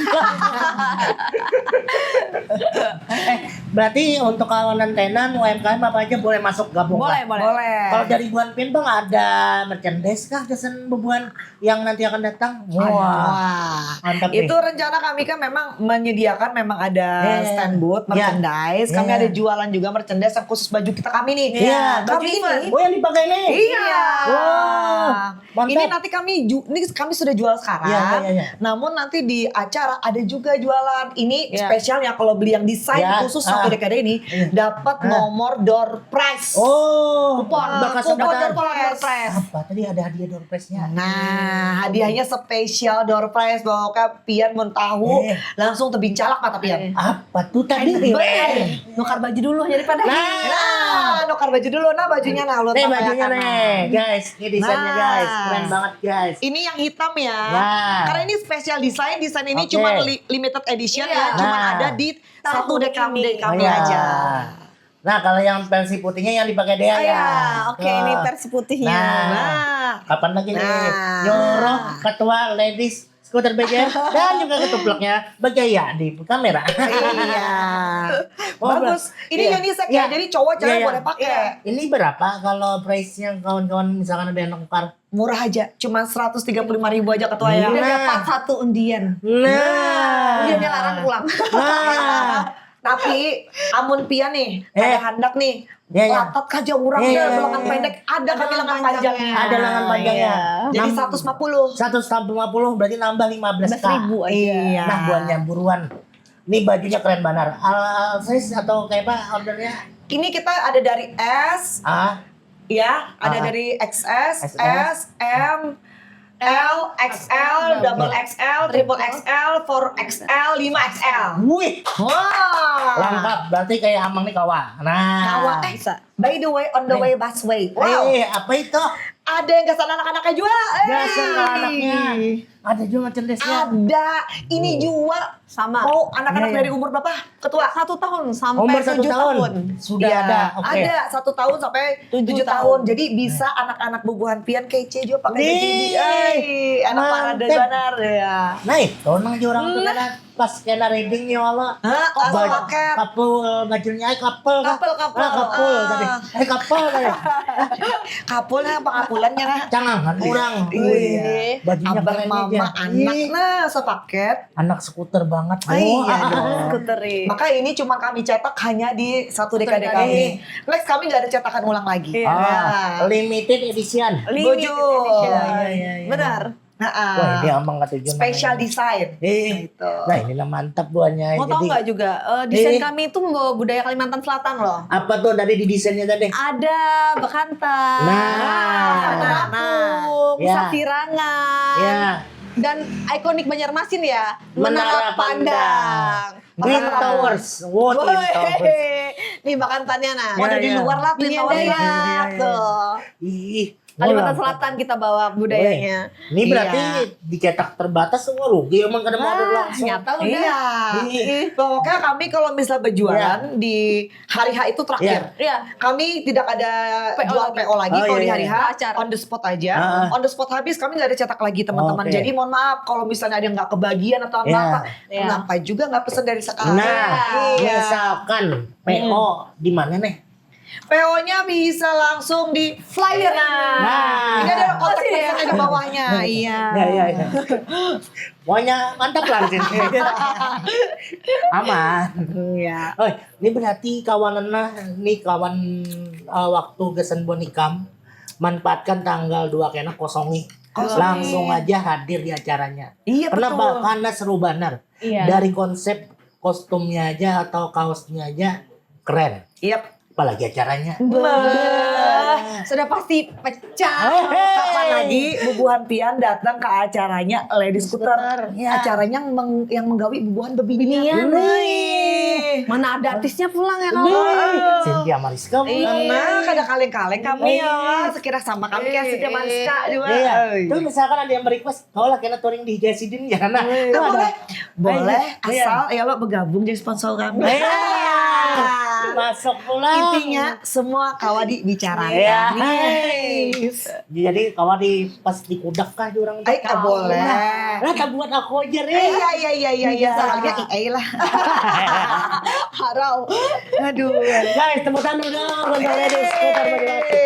Eh, berarti untuk kawanan tenan, U M K M apa aja boleh masuk gabung, boleh, Kak? Boleh. Boleh. Kalau dari buhan pian, Bang, ada merchandise kah gasan bubuhan yang nanti akan datang? Wah, mantap nih. Itu rencana kami kan memang menyediakan, memang ada stand booth, merchandise. Kami ada jualan juga merchandise yang khusus baju kita kami nih. Iya, kami ini. Oh, yang dipakai nih? Iya. Wah, mantap. Ini nanti kami ju-, ini kami sudah jual sekarang. Iya, iya, iya. Namun nanti di acara ada juga jualan. Ini spesialnya kalau beli yang desain khusus satu dekade ini, dapat nomor door prize. Oh, kupon, bakal kupon door prize. Apa tadi ada hadiah door prize-nya? Nah, hadiahnya spesial door prize, bahwa pian mun tahu, langsung tebincalak mata pian. Apa tuh tadi? Eh, nukar baju dulu jadi pada. Nah, nukar baju dulu. Nah, bajunya, nah, ulun pakai bajunya nih, guys. Ini desainnya, guys. Keren banget, guys. Ini yang hitam ya. Nah. Karena ini special design, desain ini cuma li-, limited edition ya, cuma ada di satu dekade kami aja. Nah, kalau yang versi putihnya yang dipakai Dea ya. Iya, oke, ini versi putihnya. Nah, kapan lagi nih? Nah. Nyuruh ketua Ladies Scooter B J dan juga ketupleknya bergaya di kamera. Iya. Oh, bagus. Ini unisex ya, jadi cowok cewek boleh pakai. Iya. Ini berapa kalau price-nya, kawan-kawan, misalkan ada yang nukar? Murah aja, cuma seratus tiga puluh lima ribu aja, ketua ya. Udah dapat satu undian. Nah. Undiannya larang pulang. Nah. Tapi amun pian nih, ada handak nih, latat kaja urang, ada lengan pendek, ada kami lengan panjangnya. Ada lengan panjangnya. Jadi seratus lima puluh. Seratus lima puluh, berarti nambah lima belas ribu aja. Iya. Nah, buannya buruan. Ini bajunya keren banar. Al size atau kayak apa ordernya? Ini kita ada dari S. Ah. Ya, ada dari X S, S, M, L, X L, double X L, triple X L, four X L, lima X L. Wih. Wah. Lengkap, berarti kayak Amang nih kawa. Nah. Kawa, eh, by the way, on the way, busway. Wow. Eh, apa itu? Ada yang gasan anak-anaknya juga. Eh. Gasan anak-anaknya. Ada juga Merchandise ya. Ada. Ini juga Sama. Mau anak-anak Iya, iya. dari umur berapa? Ketua. Satu tahun sampai Umur satu tujuh tahun. tahun. Sudah Iya, ada. Oke. Ada satu tahun sampai Tujuh tujuh tahun. tahun. Jadi bisa anak-anak bubuhan pian kece juga pakai baju Nih, ini. Ay, anak parade mantep. Banar ya. Nah, itu nang orang tuh kan pas kena reading ya Allah. Hah, oh, Baju- paket. Couple bajunya ay couple kah? Couple, couple. Ah, couple Ah. tadi. Eh couple tadi. Kapulnya apa kapulannya kah? Jangan kan orang. Iya. Bajunya Abang keren mama aja. anak Ih, nah sepaket. Anak skuter banget. Ah, iya dong. Skuter. Maka ini cuma kami cetak hanya di satu D K D D K D. kami. Next kami nggak ada cetakan ulang lagi. Iya. Ah, limited edition. Limited Bujur. edition. Iya, iya, iya. Benar. Nah, Wah, ini aman kata Jun special namanya. Design. Eh, Gitu. Nah, inilah mantap buahnya. Mau tahu Jadi, nggak juga eh, desain Eh. kami itu membawa budaya Kalimantan Selatan loh. Apa tuh tadi di desainnya tadi? Ada bekantan, Nah. nah, Nah. kampung, Ya. sapirangan, Ya, dan ikonik Banjarmasin ya, Menara Menara Pandang. Twin Towers. Wow, Twin Woi, Towers. Nih bekantannya nah. Waduh, Iya, di iya. luar lah Twin Ini Towers ada lah. ya, Iya, iya. Tuh. Ih, Kalimantan mantap. Selatan kita bawa budayanya. Ini berarti Iya. dicetak terbatas semua rugi emang kada mau Wah, langsung. nyata udah. Iya. Iya. Pokoknya kami kalau misal berjualan di hari H itu terakhir. Iya. Kami tidak ada P O jual lagi. P O lagi Oh, kalau di iya, hari iya. H Acara. On the spot aja. Ah. On the spot habis kami nggak ada cetak lagi teman-teman. Oke. Jadi mohon maaf kalau misalnya ada yang nggak kebagian atau Iya. apa. Iya. Kenapa juga nggak pesan dari sekarang? Nah, Iya. misalkan P O di mana nih? P O-nya bisa langsung di Flyer. Nah, ini ada kontak Masih ya? Ada bawahnya. Iya. Ya, ya, ya. Pokoknya mantap lah di sini. Aman. Iya. Oh, ini berarti kawanan nah, nih kawan eh, waktu gasan buan ikam manfaatkan tanggal dua kena kosongi. Kosongi. Langsung aja hadir di acaranya. Iya, Kenapa? Betul. Karena seru banget. Iya. Dari konsep kostumnya aja atau kaosnya aja keren. Yap. Apalagi acaranya. Bah, sudah pasti pecah. Hehehe. Kapan lagi bubuhan pian datang ke acaranya Lady Scooter? Scooter. Ya. Acaranya yang, meng- yang menggawi bubuhan bebinian. Bebinian. Wih. Mana ada artisnya pulang ya kawan? Wih, Cynthia Mariska. Iya. Nah, kada kaleng-kaleng kami Iya. ya. Sekira sama kami kayak Iya. Cynthia Mariska juga. Iya. Oi. Terus misalkan ada yang request, kau lah kena touring di Hijai Sidin ya nah. Nah, boleh. Boleh, Iya. asal ya lo bergabung jadi sponsor kami. Iya. Masuk pulang. Intinya semua kawa dibicarakan. Iya. Yes. Jadi kawan di pas di kudak kah di orang Ay, ah, boleh. Lah tak buat aku aja deh. Iya iya iya iya iya. Bisa. Soalnya I A lah. Harau. Aduh. Guys, tepuk tangan dulu dong untuk Lady Scooter Banyuwangi.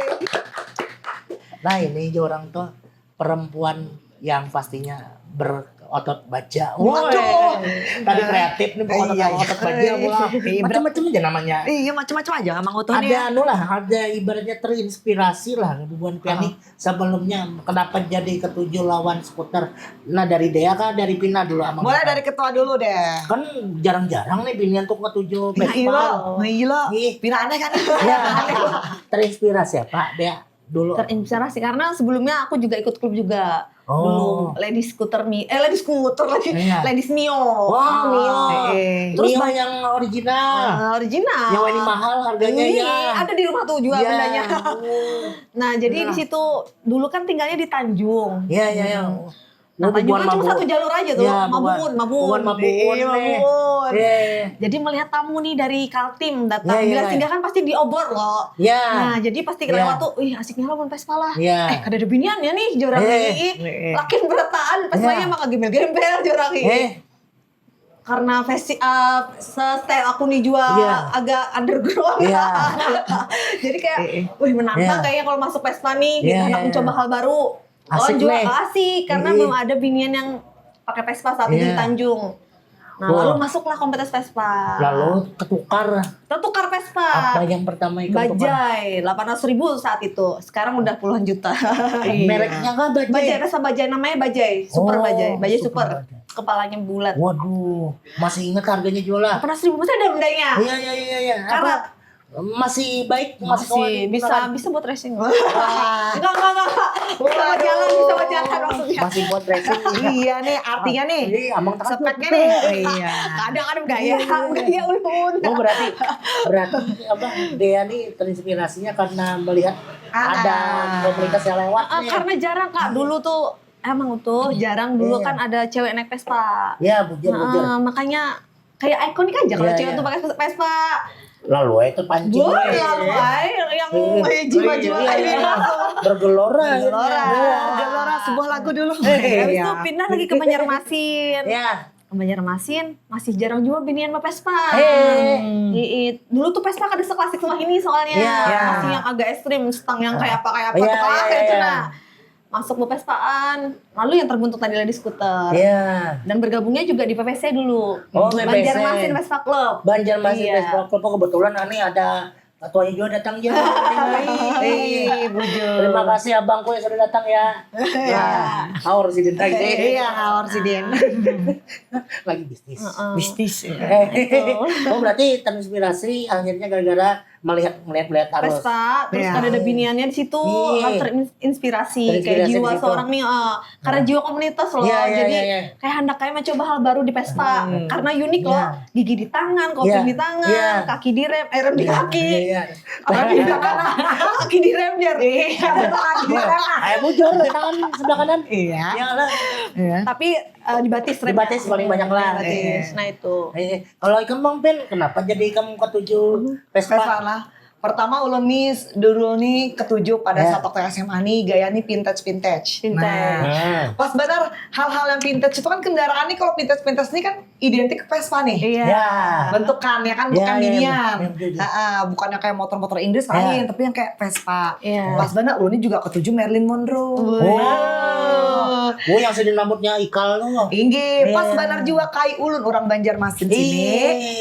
Nah ini aja orang tuh perempuan yang pastinya berotot baja. Waduh. Woi, tadi kreatif nih bukan Iya, otot iya. baja pula. Iya, Macam-macam aja namanya. Iya macam-macam aja emang Ada otonya. Anu lah, ada ibaratnya terinspirasi lah bubuhan pian nih sebelumnya kenapa jadi ketujuh lawan skuter. Nah dari Dea kah dari Pina dulu amang? Boleh dari ketua dulu deh. Kan jarang-jarang nih binian tuh ketujuh Gila, Vespa. gila. Ih. Pina aneh kan? Ya, terinspirasi apa Dea dulu? Terinspirasi karena sebelumnya aku juga ikut klub juga. Oh. Dulu Lady Scooter Mi, eh Lady Scooter lagi, Iya. Ladies Mio. Wah, Mio. Eh, eh. Terus Terus Mio yang original. Ah, original. Yang ini mahal harganya Ini ya. Ada di rumah tuh juga Ya. bendanya. Oh. Nah, jadi di situ dulu kan tinggalnya di Tanjung. Ya, ya, ya. Nah, Bubuhan Tanjung kan cuma Mabuun. satu jalur aja tuh, Ya, Mabuun, bubuhan. Mabuun. Bubuhan Mabuun Iya, nih. Mabuun. Iya. Jadi melihat tamu nih dari Kaltim datang, Iya, iya, bila iya. Singgah kan pasti diobor loh. Ya. Nah, jadi pasti Iya. lewat tuh, ih asik nih lawan Vespa lah. Iya. Eh, kada ada binian ya nih, jorang Eh. nih. Ih, Eh, eh. Lakin berataan, Vespanya Iya. maka gembel-gembel jorang nih. Eh, Karena Vespa, eh, se-style aku nih juga Iya. agak underground. Iya. Jadi kayak, Eh, eh. wih menantang Iya. kayaknya kalau masuk Vespa nih, Iya, anak iya, mencoba iya. hal baru. Asik Lawan juga nih. asik karena Iya. belum ada binian yang pakai Vespa saat itu Iya. di Tanjung. Nah, Wah. Lalu masuklah komunitas Vespa. Lalu ketukar Tertukar Vespa. Apa yang pertama ikam tukar? Bajai, delapan ratus ribu saat itu. Sekarang udah puluhan juta. Mereknya kan Bajai? Bajai, Vespa Bajai, namanya Bajai, Super Oh, Bajai, Bajai Super Super. Bajai. Kepalanya bulat. Waduh, masih ingat harganya juga lah. Delapan ratus ribu masih ada bendanya. Iya, iya, iya, iya. Karena Apa? Masih baik, masih, Masih bisa bisa buat racing. Enggak, enggak, enggak, enggak. Bisa buat jalan, bisa buat jalan maksudnya. Masih buat racing. Iya nih, artinya nih. Iya, amang tak Speknya nih. Iya. Kadang ada gaya, gaya ulun. Oh berarti berarti apa Dea nih terinspirasinya karena melihat Ah. Ada komunitas yang lewat Ah, nih. Karena jarang Kak, dulu tuh Emang tuh jarang dulu Iya. kan ada cewek naik Vespa. Ya, bujur, bujur. Heeh, makanya kayak ikonik aja kalau Iya, cewek iya. tuh pakai Vespa. Lalu itu pancing. Gue Weh. lalu aja yang Iya. jiwa-jiwa Iya, kayak iya. gitu. Bergelora. Bergelora. Iya. Gelora sebuah lagu dulu. Eh, Habis Iya. itu pindah lagi ke Banjarmasin. Ya. Ke Banjarmasin masih jarang juga binian bepespa. Eh. Iit. Dulu tuh Vespa kada seklasik sama ini soalnya. Iya. Masih yang agak ekstrim, stang yang kayak apa kayak apa Iya, tuh kalah iya, kayak itu iya. nah. Masuk bepespaan, lalu yang terbentuk tadi lagi skuter. Iya. Dan bergabungnya juga di P P C dulu. Oh, P P C. Banjarmasin Vespa Club. Banjarmasin Iya. Vespa Club. Oh, kebetulan ini ada ketuanya juga datang juga. Ih, bujur. Terima kasih abangku yang sudah datang ya. Ya, haur sih Din lagi. Iya, haur sih Din. Lagi bisnis. Heeh. Bisnis ya. Eh, oh, berarti terinspirasi akhirnya gara-gara melihat melihat melihat arus. Vespa, terus Iya. kada ada biniannya di situ, Iya. kan terinspirasi kayak Terinspirasi jiwa di situ. seorang nih, eh, karena jiwa komunitas loh, Iya, iya, jadi iya, iya. kayak hendak kayak mencoba hal baru di Vespa, Hmm. karena unik loh, Iya. gigi di tangan, kopling Iya. di tangan, Iya. kaki direm, eh rem di kaki, Iya, iya. rem di tangan, kaki direm jar, Iya. Ayo bujur tangan sebelah kanan. Iya. Ya lah. Iya. tapi eh, di batis rem. Di batis paling banyak lah. Batis. Nah itu. Eh, kalau ikam Bang Pen, kenapa jadi ikam ketujuh Vespa? Vespa lah. Pertama ulun nih dulu nih ketujuh pada Ya. saat waktu S M A nih gaya nih vintage vintage. Vintage. Nah, Nah. pas benar hal-hal yang vintage itu kan kendaraan nih kalau vintage vintage nih kan identik ke Vespa nih. Iya. Ya. Bentukannya kan bukan Ya, ya, binian. ya, betul, betul. Heeh, bukannya kayak motor-motor Inggris Ya. lain, tapi yang kayak Vespa. Iya. Pas benar ulun ini juga ketujuh Marilyn Monroe. Wih. Oh. Oh, yang sidin rambutnya ikal tuh. Inggih, pas Iya. banar jua kai ulun orang Banjarmasin sini.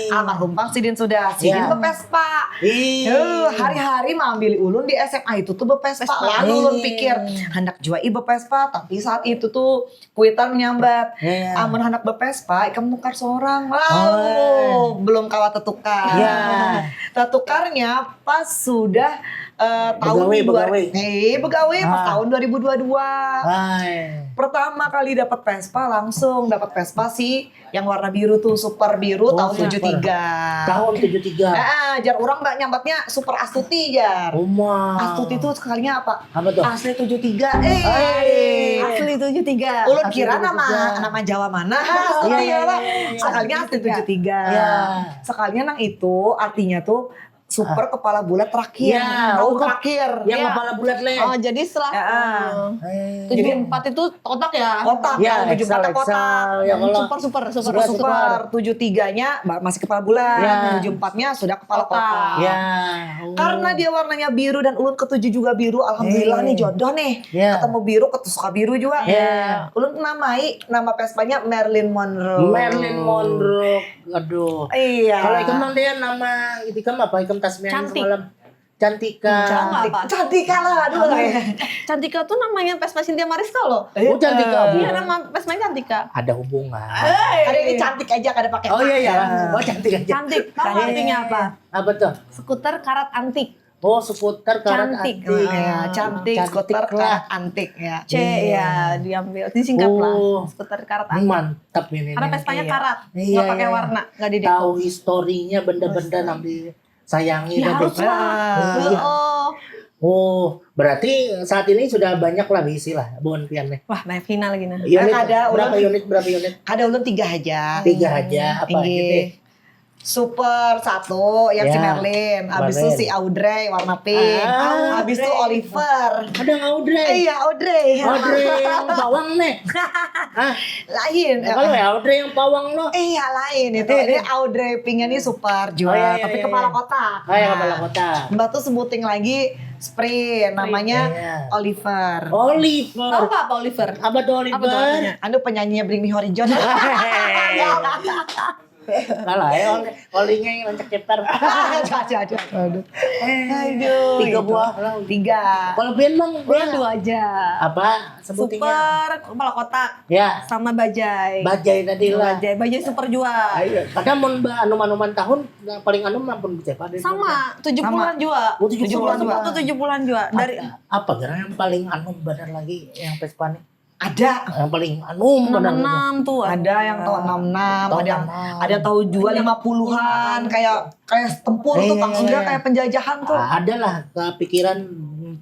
Iya. Almarhum pang sidin sudah, sidin Iya. bepespa. Ih. Heuh, hari-hari maambil ulun di S M A itu tuh bepespa. Pespa. Lalu ulun Iya. pikir, handak jua ih bepespa, tapi saat itu tuh kuitan menyambat. Iya. Amun handak bepespa, ikam nukar sorang. Oh. Lalu belum kawa tetukar. Iya. Tetukarnya pas sudah eh, tahun Begawe, dua begawe. Eh, begawe pas Ah. tahun dua ribu dua dua. Hai. Pertama kali dapat Vespa langsung dapat Vespa sih yang warna biru tuh super biru Oh, tahun super. tujuh tiga. Tahun tujuh tiga. Ah, jar orang mbak nyambatnya super Astuti jar. Uma. Astuti tuh sekalinya apa? Apa tuh? Asli tujuh tiga. Eh. Hai. Asli tujuh tiga. Ulun Asli kira tujuh nama tiga. nama Jawa mana? Astuti Iya, iya, ya, Pak? iya, iya. Sekalinya Asli tujuh tiga. Iya. Sekalinya nang itu artinya tuh super kepala bulat terakhir. Iya. Tahun Oh, terakhir. Yang Iya. kepala bulat leh. Oh, jadi setelah Heeh. eh, Eh. tujuh empat itu kotak ya? Kotak Ya, ya, tujuh empat Excel, kotak. Excel, ya, kalau Super super super Super, super. Tujuh tiganya ba- masih kepala bulat, Ya. tujuh empatnya sudah kepala Kotak. kotak. Ya. Oh. Karena dia warnanya biru dan ulun ketujuh juga biru, alhamdulillah Eh. nih jodoh nih. Ya. Ketemu biru, ketu- suka biru juga. Ya. Ulun namai nama Vespanya Marilyn Monroe. Marilyn Monroe. Aduh. Iya. Kalau ikam Mang Dian nama itu ikam apa? Ikam tasbih Cantik. Semalam. Cantika. Cantik. Apa? Cantika lah, aduh. Cantika tuh namanya Vespa Cynthia Mariska loh. Oh, Cantika, Bu. Iya, nama Vespanya Cantika. Ada hubungan. Ada ini cantik aja kada pakai. Oh iya iya. Oh, cantik aja. Cantik. Tahu artinya apa? Apa tuh? Skuter karat antik. Oh, skuter karat Cantik. antik. Ya, cantik, Cantik skuter lah. karat antik ya. C Iya. ya diambil, disingkat lah. Oh. Skuter karat Ini antik. Mantap ini. Karena Nih. Vespanya Iya. karat, Iya, nggak pakai iya. Warna, nggak di Tahu historinya benda-benda nanti sayangi Ya dan harus dek- lah. Iya. Heeh. Oh, berarti saat ini sudah banyak lah bisi lah buhan pian nih. Wah, banyak final lagi nah. Unit Ada, berapa ulun- unit berapa unit? Ada ulun tiga aja. Tiga aja apa Inggih. gitu? Super satu yang si Ya, Merlin, habis itu Merlin. Si Audrey warna pink, Ah, habis itu Audrey. Oliver. Ada nggak Audrey? Eh, iya Audrey. Audrey yang pawang nih. Hah? Lain. Kalau ya Audrey yang pawang loh. Iya lain itu. Eh, Ini eh. Audrey pinknya nih super juga, Oh, iya, iya, tapi iya, kepala iya. kotak. Oh, ya Nah, kepala kotak. Mbak tuh sebuting lagi Spring, namanya Iya. Oliver. Oliver. Tahu nggak apa Oliver? Apa tuh Oliver? Apa tuh artinya? Anu penyanyinya Bring Me Horizon. Salah ya, Oli- Olinya yang rancak ceper. Aduh, aduh, aduh. Aduh, Tiga itu. Buah lah. Tiga. Kalau Bian Bang, Gue dua aja. Apa sebutingnya? Super kepala kotak Ya, sama bajai. Bajai tadi lah. Bajai, bajai super jua. Ayo, kadang mun ba- anum-anuman tahun, yang paling anum ampun siapa? Sama, tujuh puluhan jua. Oh, tujuh puluhan Super jua. tuh tujuh puluhan jua. Dari Apa, apa gerang yang paling anum benar lagi yang Vespa nih? Ada. Yang paling anum enam benar. enam tuh. Ada yang tahu enam enam, Tahu ada yang enam enam. ada yang tahu juga lima puluhan, kayak kayak tempur tuh Iya, maksudnya iya. Kayak penjajahan tuh. Ah, adalah kepikiran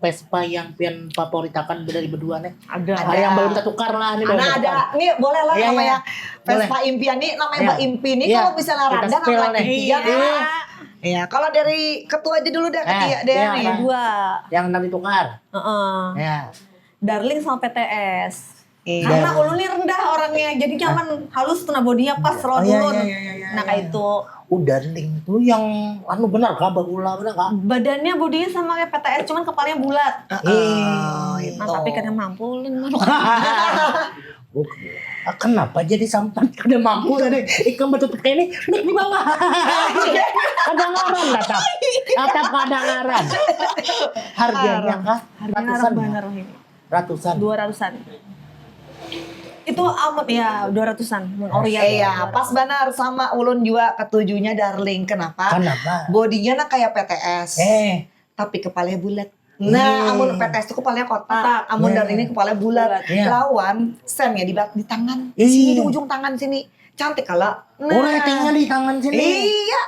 Vespa yang pian favoritakan dari berdua nih? Ada. Ada yang belum tertukar lah nih. Nah, ada. Nih boleh lah Iya, namanya iya. Vespa impian nih, namanya Iya. Mbak Impi nih Iya. kalau misalnya Kita randa spill angkat nih. tiga. Iya. Ya, kalau dari ketua aja dulu dah, Eh, ketia deh iya, nih. iya. Dua. Yang nanti tukar. Heeh. Ya. Darling sama P T S. Iya. Karena ulun nih rendah orangnya, jadi nyaman halus tuh nah bodinya pas roll Oh, iya, turun. iya, iya, iya, Nah iya. Kayak itu. Oh, darling tuh yang anu benar kah, berulah benar kah? Badannya bodinya sama kayak P T S, cuman kepalanya bulat. Oh, itu. Nah, tapi kada mampu ulun. Oh, kenapa jadi sampan kada mampu tadi? Ikam betul kayak ini, mic di bawah. Kedengaran tetap. Tetap kedengaran. Harganya kah? Harganya Ratusan. Benar ini. Ratusan. Dua ratusan. Itu amat ya dua ratusan. Mun Orient. Iya, pas benar sama ulun juga ketujuhnya Darling. Kenapa? Kenapa? Bodinya nah kayak P T S, Eh, tapi kepalanya bulat. Nah, Hmm. amun P T S itu kepalanya kotak, Kotak. amun Iya. Darling ini kepalanya bulat. Iya. Lawan semnya di, di tangan. Iya. Sini di ujung tangan sini. Cantik kala. Nah. Oh, ratingnya di tangan sini. Iya.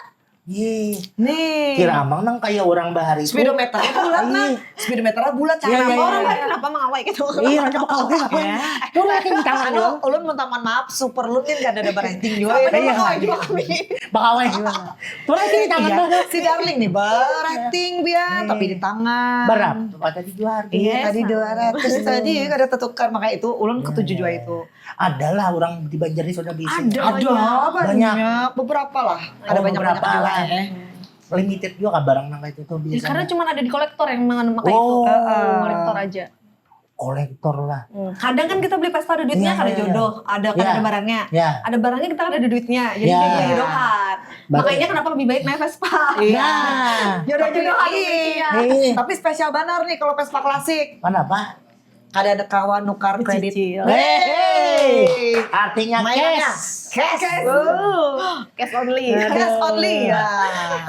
Iya. Nih. Kira amang nang kayak orang bahari itu. Speedometernya bulat nah. Iya. Speedometernya bulat cara Iya, iya, orang. iya. Orang kan kenapa mengawai gitu? Iya, raja bakal apa? Itu rating di tangan Anu, lo. Ulun minta mohon maaf, super ulun kan kada ada berating juga. Sama Ya. dia Iya. mengawai juga kami. Bakawai gimana? Tuh rating di tangan Iya, lo. si Darling nih berating biar Hmm. tapi di tangan. Berapa? Tadi dua harga. Iya, Iya, tadi sama. Dua ratus tadi kada tertukar, makanya itu ulun ketujuh juga itu. Adalah orang di Banjar ini sudah bisa. Ada. Ada Banyak. banyak, Banyak. beberapa lah. Ada Oh, banyak-banyak beberapa juga. Lah. Eh. Limited juga barang nang kayak itu tuh Ya, biasanya. Karena cuma ada di kolektor yang memakai itu. Oh. Kolektor aja. Kolektor lah. Hmm, Kadang kan kita beli Vespa ada duitnya, Iya, kada iya, iya. jodoh, ada kada Iya. ada barangnya. Ya. Ada barangnya kita kada ada duitnya, jadi Iya. kayak jodohan. Betul. Makanya kenapa lebih baik naik Vespa? Iya. Nah. Jodoh-jodohan Tapi, intinya. Iya. Tapi spesial banar nih kalau Vespa klasik. Kenapa? Kada ada kawan nukar kredit. Cicil. Hey. Artinya Mainannya cash. Cash. Uh, cash only. Cash only ya.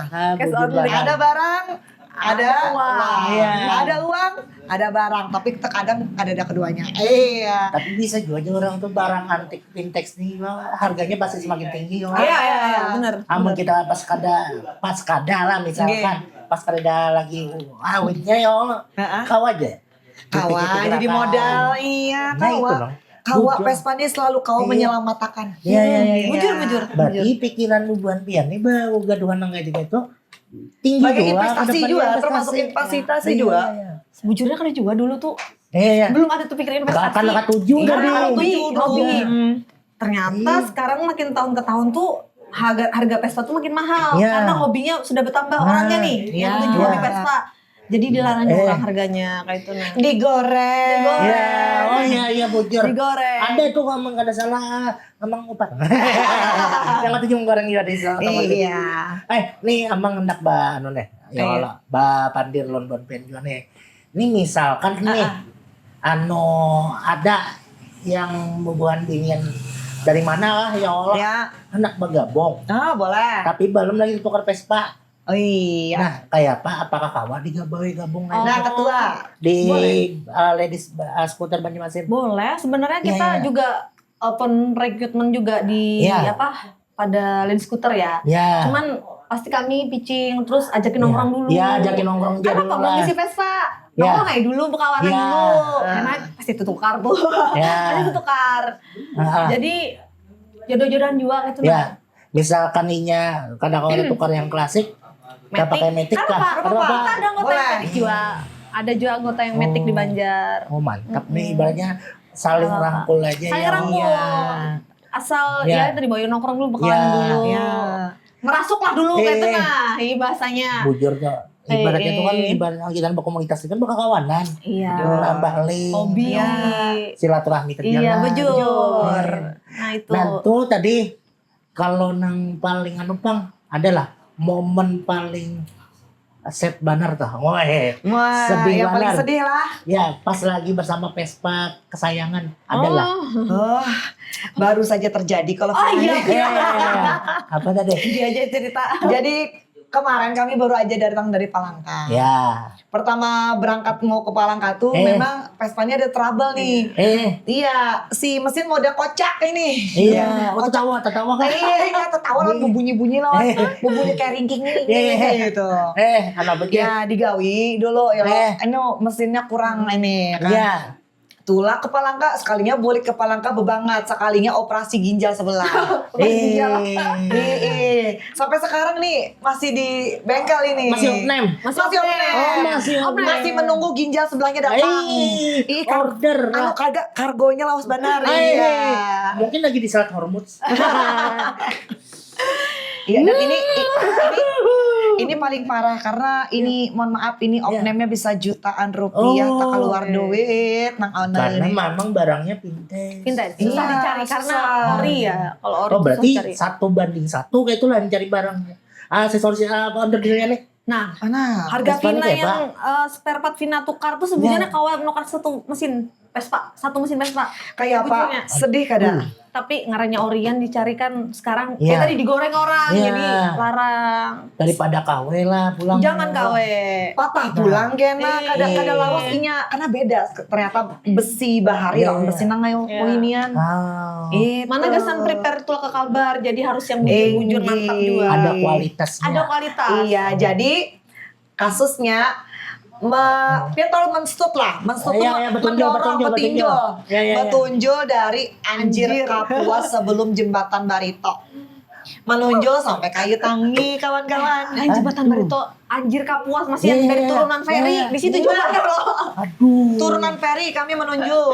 Ah, Cash bujur only. banget. Ada barang, ada Ada uang. uang. Iya. Ada uang, ada barang, tapi terkadang ada ada keduanya. Iya. Tapi bisa juga aja orang tuh barang antik vintage nih, harganya pasti semakin tinggi yo. Iya, iya, iya, benar. Amun kita pas kada, pas kada lah misalkan, pas kada lagi awetnya yo, Heeh. kau aja. Kawa Dipikir-pikir jadi akal. modal, iya, Nah, itu kawa. loh. Kawa Bujur. Vespa ini selalu kawa Iya. menyelamatkan. Iya, iya, iya. Bujur, bujur. Berarti bujur. Pikiran bubuhan pian nih bawa gaduhan nang kayak gitu tinggi Bagi juga, investasi kedepannya juga, investasi. termasuk investasi Iya, juga. iya. Sebujurnya kada juga dulu tuh Iya, iya. Belum ada tuh pikiran investasi. Bahkan katuju Iya, dari hobi, Katuju dulu. hobi. Hmm. Ternyata Iya. Sekarang makin tahun ke tahun tuh harga harga Vespa tuh makin mahal Iya. Karena hobinya sudah bertambah Nah, orangnya nih iya. Yang tujuh hobi Vespa. Jadi dilarang Eh. orang harganya kayak itu nah. Digoreng. Digoreng. Ya, oh iya iya bujur. Digoreng. Ada tuh kalau kada salah emang upat. Yang katuju menggoreng juga di salah tempat. Iya. Eh, nih amang hendak ba anu nih. Ya Iya. Allah, ba pandir lon bon pen juga nih. Ini misalkan nih, anu ada yang bubuhan bingin dari mana lah ya Allah. Ya. Hendak bergabung. Oh, boleh. Tapi belum lagi tukar Vespa. Oh iya. Nah, kayak apa? Apakah kawa digabung gabung Oh. Nah, ketua. di Boleh. uh, ladies uh, scooter Banjarmasin? Boleh, sebenarnya Iya, kita iya. juga open recruitment juga di Iya. apa pada Land Scooter ya. Ya. Cuman pasti kami pitching terus ajakin nongkrong dulu. Ya, ajakin nongkrong aja Kan dulu apa lah. Ngisi Vespa? Ya. Nongkrong aja dulu berkawanan Ya. dulu. Karena pasti itu tukar tuh. Ya. Pasti itu tukar. Heeh. Jadi jodoh-jodohan juga gitu Ya. nah. Misalkan inya kada kawa tukar yang klasik, kita Matic. Pakai Matic Kan lah. apa? Ada apa? Kan ada anggota Boleh. Matic juga. Ada juga anggota yang Matic di Oh. Banjar. Oh mantap nih Mm-mm. ibaratnya saling Apa-apa. rangkul aja Saling ya. rangkul. Iya. Asal Iya. ya tadi bawa nongkrong dulu bekalan Iya. dulu. Iya. Ngerasuk lah dulu Eh. kayak itu nah, ini bahasanya. Bujur tuh. Ibaratnya Eh, tuh kan eh. ibarat kita berkomunitas itu kan berkawanan. Iya. Nambah link. Hobi. Iya. Silaturahmi kerja Iya, lah. bujur. Eh. Nah, itu. Nah, tuh tadi kalau nang paling anu pang adalah momen paling sad banar tuh. Wah, eh. Wah, Sedih yang paling banar. Sedih lah. Ya, pas lagi bersama Vespa kesayangan adalah. Oh. Oh, baru saja terjadi kalau Oh, iya. Ya, apa tadi? Dia aja cerita. Jadi Kemarin kami baru aja datang dari Palangka. Ya. Pertama berangkat mau ke Palangka tuh Eh. memang Vespanya ada trouble nih. Eh. Iya, si mesin model kocak ini. Iya. Oh, tertawa, tertawa kan? Iya, iya, tertawa lah, Iya. Berbunyi-bunyi lah. Eh. Berbunyi kayak ringking ini. Eh. Kayak gitu. Eh, kenapa dia? Ya, digawi dulu ya. Eh. Anu, mesinnya kurang ini kan. Iya. Tulak ke Palangka, sekalinya bulik ke Palangka bebangat, sekalinya operasi ginjal sebelah. Eh. Eh, eh. Sampai sekarang nih masih di bengkel ini. Masih opname? Masih opname. Oh, masih opname. Masih menunggu ginjal sebelahnya datang. Eh, Ih, kar- order. Anu kagak, kargonya lawas banar. Eh, Iya. Mungkin lagi di Selat Hormuz. Iya, dan ini, ini ini paling parah karena ini, mohon maaf, ini Iya. Opname-nya bisa jutaan rupiah, Oh. tak keluar duit nang owner Karena ini. Memang barangnya vintage. Vintage. Susah Iya, dicari karena susah. ori ya. Kalau ori Oh, berarti susah cari. Satu banding satu kayak itulah cari barang. Ah, aksesoris apa, underdealnya nih? Nah, Mana? harga Vespa Vina nih, yang eh, spare part Vina tukar tuh sebenarnya kawan nukar satu mesin Vespa, satu mesin Vespa. Kayak apa? Bujurnya. Sedih kada? Tapi ngarannya orian dicarikan sekarang Iya. kayak tadi digoreng orang, Iya. Jadi larang. Daripada kawe lah pulang. Jangan kawe. Patah pulang kena, kada kada Iya. lawas inya, karena beda ternyata besi bahari Iya, lawan iya. besi nang ayo Iya. wahinian. Ah. Itu. Mana gasan prepare tuh ke kabar, jadi harus yang bujur-bujur Eh, mantap iya. juga. Ada kualitasnya. Ada kualitas. Iya, jadi kasusnya me, dia tahu menstud lah, menstud Iya, tuh iya, betunjul, mendorong betunjul, betunjul, betunjul. Iya, iya, iya. Betunjul dari anjir, Anjir. Kapuas sebelum jembatan Barito. Menunjul sampai Kayu Tangi, kawan-kawan. Eh, jembatan Barito, anjir Kapuas masih yang Iya, dari iya, turunan iya. Ferry. Iya. Di situ juga ada loh. Aduh. Turunan Ferry kami menunjul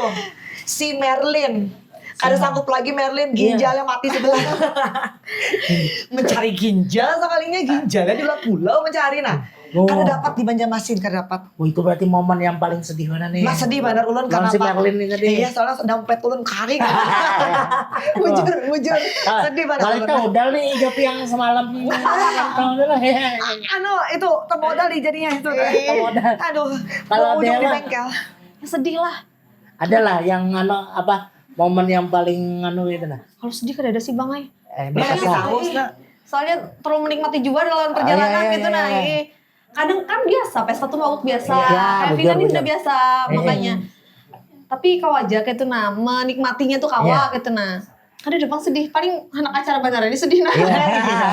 si Merlin. Kada sanggup lagi Merlin, ginjalnya mati sebelah. Mencari ginjal, sekalinya ginjalnya di luar pulau mencari nah. Oh. Kada dapat di Banjarmasin, kada dapat. Wah, itu berarti momen yang paling sedih mana nih? Nah, sedih banar ulun Lawan si karena apa? Merlin ini tadi. Iya, soalnya dompet ulun karing. Bujur, bujur. Ah, Sedih banar balik ulun. Teh Udal nih, Jopi yang semalam ulang tahun lah. Anu, itu temodal di jadinya itu. Temodal. Aduh, Kalau mau ujung di Dewa? Bengkel. Ya, sedih lah. Adalah yang anu apa, momen yang paling anu gitu nah. Kalau sedih kada ada sih, Bang, ay. Eh, Nah, biasa. haus nah. Soalnya terlalu menikmati juga dalam perjalanan iya, iya, gitu iya, nah. iya. Ih, kadang kan biasa pesta tuh mabuk biasa. Iya, Kayak bujur, Vina ini bujur. Udah biasa Iya. Makanya. Tapi kau aja kayak itu nah, menikmatinya tuh kawa Iya. Gitu nah. Kada ada, Bang, sedih. Paling anak acara benar ini sedih nah. Iya.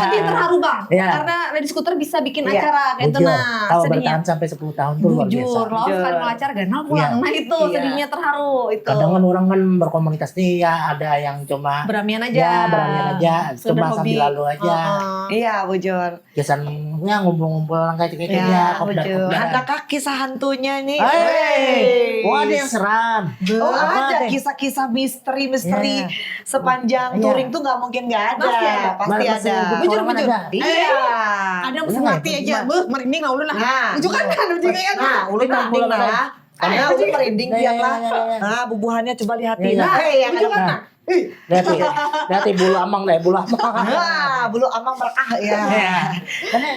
Sedih, terharu, Bang. Iya. Karena Lady Scooter bisa bikin Iya. acara kayak itu Bujur. Nah. Kalau Sedihnya. Bertahan Sampai Sepuluh Tahun tuh luar biasa. Bujur, lawan Bujur. sekali acara ganal pulang. Iya. Nah, itu Iya. Sedihnya terharu itu. Kadang kan orang kan berkomunikasi ya, ada yang cuma Beramian aja. Ya, beramian aja, Sekedar cuma hobi. Sambil lalu aja. Heeh. Iya, bujur. Biasanya ya ngumpul-ngumpul orang kayak gitu Ya, ya, kopdar bujur. kopdar. Adakah kisah hantunya nih? Hei, Hei. Wah, ada yang seram. Oh, Apa ada teh? Kisah-kisah misteri-misteri Iya. Sepanjang Iya. Touring tuh nggak mungkin nggak ada. Pasti ada. Pasti Mas- ada. masih Bujur, petualangan bujur. ada. Iya. Kadang Iya, mati itu aja, cuma- beuh, merinding lah ulun lah. Nah. Itu kan kan udah kayak Nah, ulun Kita merinding pulang lah. aja. Nah, ulun merinding Iya, lihat iya, lah. iya, iya. Nah, bubuhannya coba lihat Iya, iya. Nah, eh, yang Itu ada. kan Nah. Ih, Lihat, lihat, lihat bulu amang deh, bulu amang. Nah, bulu amang merekah ya. Iya. Karena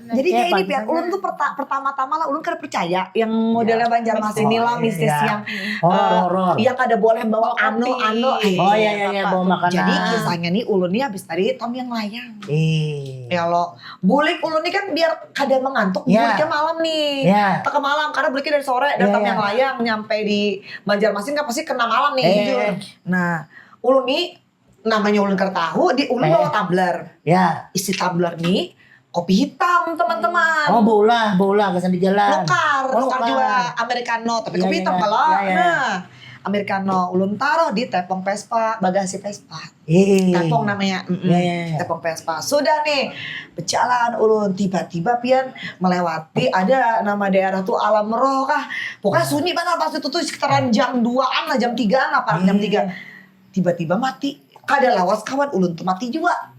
Jadi ya, kayak ini, Pian, pantesannya- ulun tuh perta- pertama-tama lah, ulun kada percaya yang modelnya Ya. Banjarmasin ini lah, mistis Ya. yang Horor, eh, horor. yang kada boleh bawa Bawa kopi. anu-anu. Eh, Oh, iya, iya, iya, apa bawa tuh? makanan. Jadi kisahnya nih ulun nih habis tadi tam yang layang. Eh. Ya lo, bulik ulun nih kan biar kada mengantuk, Ya. buliknya malam nih. Ya. Teka malam karena buliknya dari sore, Ya, datang ya. yang layang nyampe di Banjarmasin kan pasti kena malam nih. Eh. Jujur. Nah, ulun nih namanya ulun kada tahu, di ulun Eh. bawa tumbler. Ya. Isi tumbler nih kopi hitam, teman-teman. Oh, bola, bola kesan di jalan. Nukar, Oh, nukar nukar. Juga americano, tapi Iya, kopi iya, hitam iya. Kalau. Iya, iya. Nah, americano ulun taruh di tepung Vespa, bagasi Vespa. Eh. Tepung namanya. Mm-mm. Iya, iya, iya. Tepung Vespa. Sudah nih, berjalan ulun, tiba-tiba pian melewati ada nama daerah tuh Alam Roh kah. Pokoknya sunyi banget pas itu tuh sekitaran jam duaan lah, jam tigaan lah, Pak, jam Iya. tiga. Tiba-tiba mati. Kada lawas kawan ulun tuh mati juga.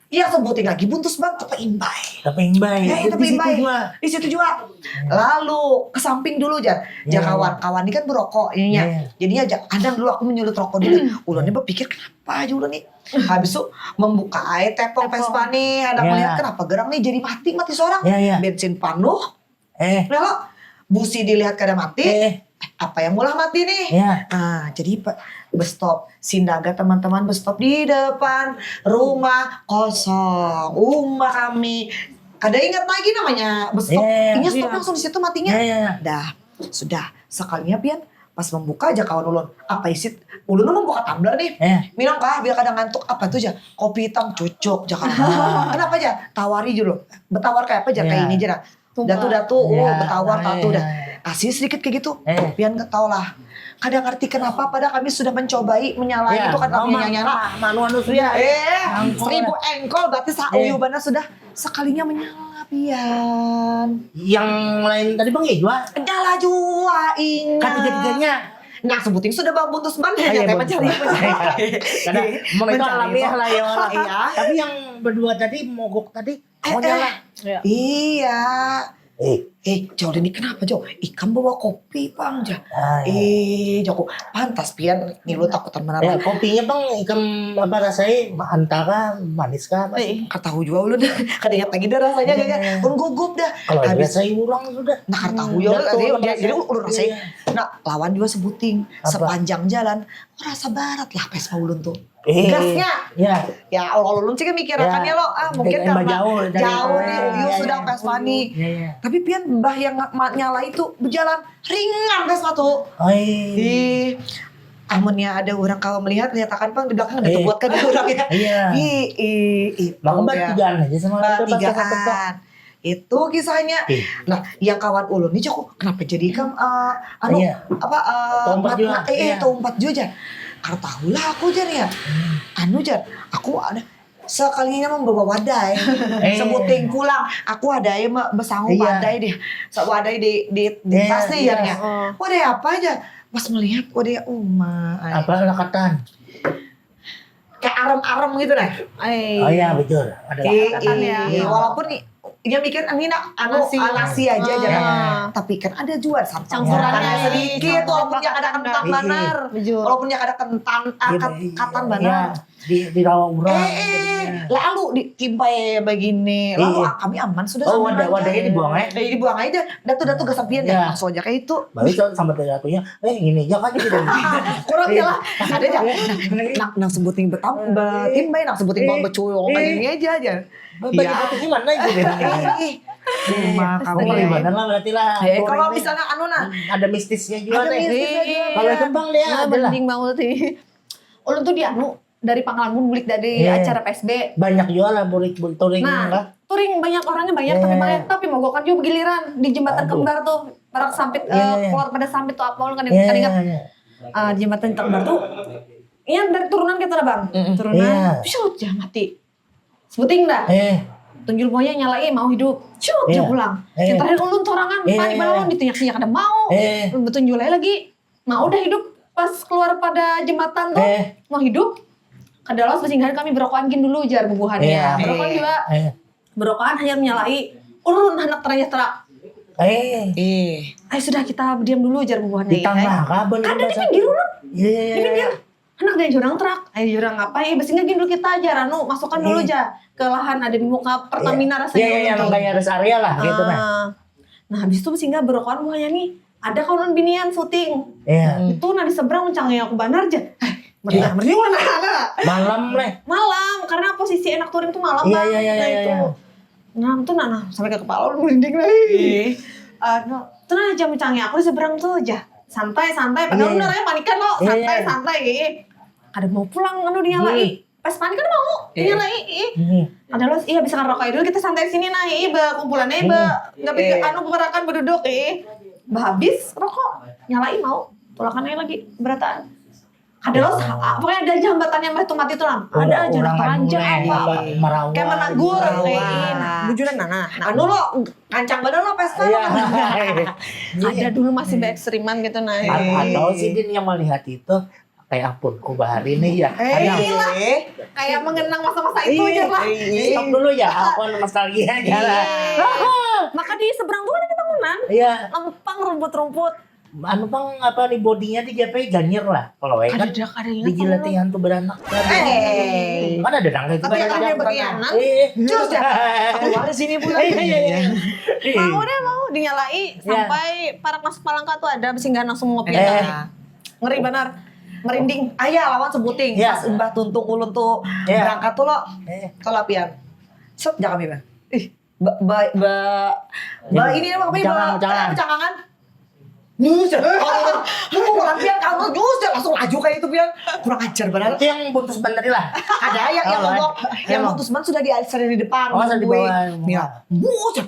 Iya, sebutin lagi buntus bang, kepaimbai. Tapi imbai. Ya, Di tapi situ imbai. juga. Di situ juga. Lalu kesamping dulu, Jar. Jar Iya. Kawan-kawan ini kan berokok, ya. Iya. Jadinya, Jar, ada dulu aku menyulut rokok dulu. Ulunnya berpikir kenapa aja ulun nih. Habis itu membuka aja tepung Vespa nih, ada Iya. melihat kenapa gerang nih jadi mati, mati seorang. Iya, iya. Bensin panuh, Eh. Lalu busi dilihat kada mati, Eh. Apa yang mulah mati nih? Ya. Nah, jadi bestop. Sindaga teman-teman bestop di depan rumah kosong. Rumah kami. Kada ingat lagi namanya. Besok, iya, iya, iya. Inya stop langsung di situ matinya. Iya, iya, iya. Dah, sudah. Sekalinya pian pas membuka aja kawan ulun. Apa isi? Ulun tuh membuka tumbler nih. Iya. Minum kah? Biar kada ngantuk. Apa tuh aja? Kopi hitam, cucuk aja kawan. Ah. Kenapa aja? Tawari dulu. Betawar kayak apa aja? Iya. Kayak ini aja dah. Datu-datu, oh, iya, betawar, iya, tatu dah. Iya, iya. Kasih sedikit kayak gitu. Eh. Pian gak tau lah. Kada ngerti kenapa, padahal kami sudah mencobai menyalahi itu kan, mama, nyala. Manu, anu sudah. Iya, eh, seribu engkol berarti sauyu banar sudah. Sekalinya menyala pian. Yang lain tadi bang ya jua? Nyala jua, ingat. Ketiga-tiganya. Nah, sebuting sudah bawa putus ban, ya, mencari. Kada, mau itu alamiah lah ya orang. Iya. Tapi yang berdua tadi, mogok tadi, Eh, oh, nyala. Iya. Eh. Eh, Jol, ini kenapa, Jol? Ikam bawa kopi, Bang, ja. Ah, iya. Eh, Joko, pantas pian ngilu takutan mana. Ya, kopinya, Bang, ikam apa rasanya? Mahanta kah, manis kah, apa sih? Eh, katahu jua ulun. Kada ingat lagi dah rasanya, iya, kayaknya. Ulun gugup dah. Kalau habis rasanya urang sudah. Nah, katahu jua ulun, jadi ulun rasanya. Iya. Nah, lawan jua sebuting. Apa? Sepanjang jalan, rasa barat lah Vespa ulun tuh. Eh, gasnya. Ya. Ya, kalau ulun sih mikirakannya lo, ah, mungkin karena jauh nih, uyu sudah pas wani. Iya, iya. Tapi pian bah yang nyala itu berjalan ringan pas tuh. Ih, amunnya ada orang kawa melihat, lihatakan pang di belakang ada tubuat kada orang ya. Iya. Ih, ih, itu. Maka bertigaan aja sama itu pas satu. Itu kisahnya. Nah, yang kawan ulun nih, Joko, kenapa jadi ikam, eh, anu, apa, eh, tumpet juga. Eh, eh, tumpet juga, jar. Kada tahu lah aku, jar, ya. Anu, jar, aku ada sekalinya membawa wadai. Sebuting pulang, aku ada ya besangu wadai deh. Wadai di, di, di tas nih, jar, ya. Wadai apa aja? Pas melihat, wadai uma. Apa lakatan? Kayak arem-arem gitu nah. Oh iya, betul. Ada lakatan ya. Walaupun nih, dia mikir ini nak anu nasi, nasi aja aja. Tapi kan ada juga campurannya sedikit, walaupun dia kada kental banar. Walaupun dia kada kental, katan banar. Di, di rawa urang. Eh, eh, lalu ditimpai begini. Lalu kami aman sudah. Oh, wadahnya dibuang aja. Eh, dibuang aja. Datu-datu gasan pian ya. Langsung aja kayak itu. Baru sama datunya. Eh, ini aja kan gitu. Kurang ya lah. Ada aja. Nah, nang sebuting betam, betimbai, nang sebuting bang beculung, kayak ini aja aja. Bagi batunya mana itu? Cuma kamu gimana lah berarti lah. Eh, kalau misalnya anu nah. Ada mistisnya juga nih. Kalau kembang dia ada lah. Mending mau sih. Ulun tuh di anu, dari pangalaman bulik dari acara P S B. Banyak juga lah bulik, bulik touring lah. Touring banyak, orangnya banyak, tapi banyak, tapi mogokan juga begiliran di jembatan kembar tuh, parak sampit, eh, keluar pada sampit tuh apa ulun kada ingat. Eh, di jembatan kembar tuh, iya dari turunan kita lah bang, turunan, syut ya mati, sebuting dah, tunjul pokoknya nyalai mau hidup, syut ya pulang. Yang terakhir ulun sorangan, panik banar ulun, ditunyak-tunyak kada mau, betunjul aja lagi. Nah, udah hidup pas keluar pada jembatan tuh, mau hidup. Kada lawas basinggahan kami berokokan gin dulu jar bubuhannya. Berokokan juga. Berokokan hanyar menyalai. Urun handak teranyah terak. Eh. Ayo sudah kita diam dulu jar bubuhannya. Di tangah kah? Kada di pinggir ulun. Iya, iya, iya. Di pinggir. Handak di jurang terak. Ayo jurang apa? Eh, basinggah gin dulu kita jar anu, masukkan dulu jar ke lahan ada di muka Pertamina rasanya. Iya, iya, iya, kayak rest area lah gitu nah. Nah, habis itu singgah berokokan buhannya nih. Ada kawan binian syuting. Iya. Itu nah di seberang mencangnya aku banar aja. Mereka meriuh nah. Malam leh. Malam karena posisi enak touring tuh malam. Iya, iya, iya. Nah, itu nah nah sampai ke kepala udah merinding lagi. Tuh nah jam mencangnya aku di seberang tuh aja. Santai santai padahal bener ya panikan lo. Santai santai. Kada mau pulang anu dinyalai. Pas panik kan mau nyala ii. Ada los iya bisa ngerokok dulu kita santai sini nah ii be kumpulannya be nggak pikir anu berakan beduduk ii. Behabis rokok nyala ii mau tulakan aja lagi berataan. Ada los pokoknya ada jambatan yang mah tuh mati tuh lah. Ada aja orang telanjang apa kayak menegur kayak bujuran nah nah anu lo kancang badan lo pesta lo. Ada dulu masih beeksperimen gitu nah. Atau si Din yang melihat itu kayak ampun ku bahari nih ya. Eh, kayak mengenang masa-masa itu aja lah. Stop dulu ya, aku nostalgia aja lah. Maka di seberang tuh ada bangunan. Iya. Lempang rumput-rumput. Anu pang apa nih bodinya di J P ganjir lah. Kalau kan dijilati hantu beranak. Kan ada nang itu kan ada yang beranak. Terus ya. Keluar sini pula. Mau deh mau dinyalai sampai parak masuk palangka tuh ada singgah langsung ngopi. Ngeri banar. Merinding. Ayah lawan sebuting. Pas imbah tuntung ulun tuh berangkat tuh lo. Tuh lapian. Set jangan imbah. Ih. Ba, ba, ba, ba ini apa, Bucangan, ba, bucangan. Bucangan. Nyus ya. Lu mau lampian kamu nyus ya, langsung laju kayak itu, pian. Kurang ajar benar. Itu yang buntus ban tadi lah. Ada ya yang Oh, ngomong, ada. yang Emang. Buntus ban sudah di, sudah di depan. Oh, sudah di Nungguin. bawah, nungguin. Ya. Nyus ya.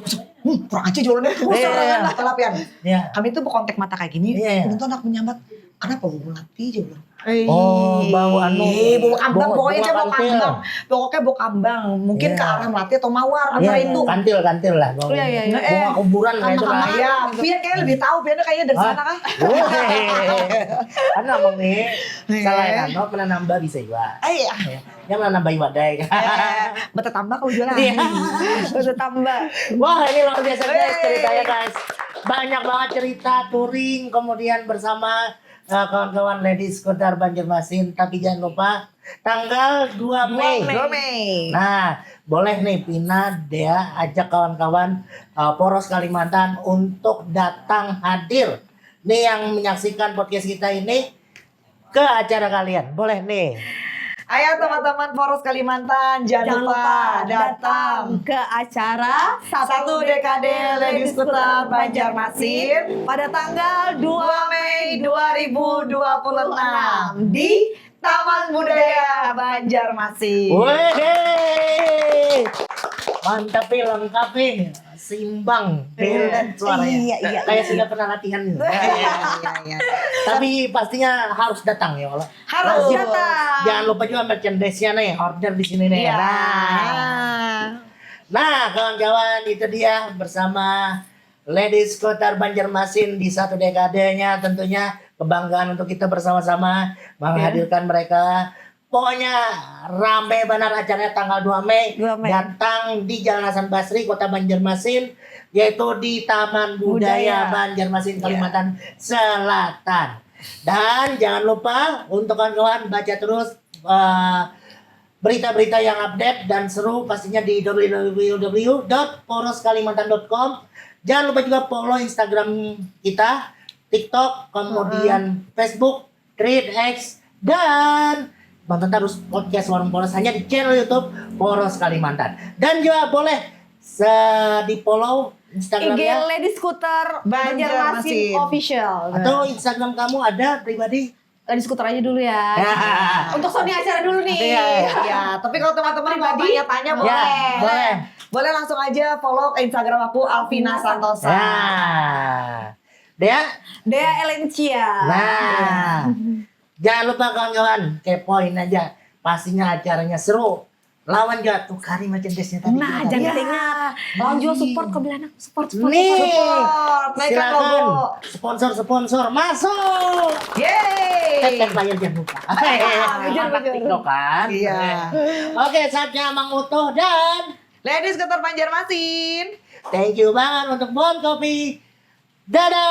Hmm, kurang ajar jualannya. Nyus Iya, ya, iya. Telah, pian. Iya. Kami tuh berkontak mata kayak gini, Iya, iya. Untung anak menyambat, kenapa bau melati aja bilang. Oh, bau anu. Eh, bau kambang, Bau- pokoknya bunga dia bau kantil. Kambang. Pokoknya bau kambang. Mungkin Iya. ke arah melati atau mawar, Iya, antara itu. Kantil, kantil lah. Bau, Iya, iya, iya. bunga kuburan Sama gitu lah. Kambang. Ya, Pian kayaknya lebih tahu, Pian kayaknya dari Hah? sana kah? Wah. Kan abang nih, Iya. Selain anu, pernah nambah bisa juga. Eh, iya. Ya, pernah nambah wadai. Eh, betetambah kau jualan. Iya. Betetambah. Wah, ini luar biasa guys Wey. Ceritanya guys. Banyak banget cerita touring, kemudian bersama eh, kawan-kawan Lady Scooter Banjarmasin. Tapi jangan lupa tanggal dua Mei. Dua Mei. Nah, boleh nih Pina, Dea, ajak kawan-kawan eh, Poros Kalimantan untuk datang hadir. Nih yang menyaksikan podcast kita ini ke acara kalian. Boleh nih. Ayo teman-teman Poros Kalimantan, jangan, Jangan lupa datang ke acara Satu dekade Lady Scooter Banjarmasin pada tanggal dua dua Mei dua ribu dua puluh enam di Taman Budaya Banjarmasin. Weh, mantap nih, lengkap nih, seimbang, balance suaranya. Iya, iya, Kayak iya. Sudah pernah latihan gitu. Iya, iya, iya. Tapi pastinya harus datang ya Allah. Harus Harus. Datang. Jangan lupa juga merchandise-nya nih, order di sini nih. Iya. Nah. Nah, kawan-kawan, itu dia bersama Lady Scooter Banjarmasin di satu dekadenya, tentunya kebanggaan untuk kita bersama-sama menghadirkan mereka. Pokoknya rame banget acaranya tanggal dua Mei. Dua Mei. Datang di Jalan Hasan Basri, Kota Banjarmasin, yaitu di Taman Budaya, Budaya. Banjarmasin, Kalimantan Selatan. Dan jangan lupa untuk kawan-kawan baca terus eh, berita-berita yang update dan seru pastinya di w w w dot poros kalimantan dot com. Jangan lupa juga follow Instagram kita, TikTok, kemudian Facebook, Threads, X, dan nonton terus podcast Warung Poros hanya di channel YouTube Poros Kalimantan. Dan juga boleh se- di follow I G Instagramnya Lady Scooter Banjarmasin. Banjarmasin Official. Atau Instagram kamu ada pribadi? Lady Scooter aja dulu ya. Ya. Untuk Sony acara dulu nih. Iya, iya. Ya, tapi kalau teman-teman mau Pribadi? Tanya-tanya Ya, boleh. boleh. Boleh langsung aja follow Instagram aku Alvina Santosa. Nah, Dea, Dea Elencia. Nah, jangan lupa kawan-kawan, kepoin aja. Pastinya acaranya seru. Lawan juga tukari merchandise-nya tadi. Nah, Kita jangan tadi. Ingat. Lawan juga support kau bilang support support. Nih, Support. Mereka silakan logo. Sponsor-sponsor masuk. Yeay. Tap-tap layar jangan lupa. Bujur, Anak bujur. TikTok kan. Iya. Oke, saatnya Mang Utuh dan Lady Scooter Banjarmasin. Thank you banget untuk Bon Kopi. Dadah.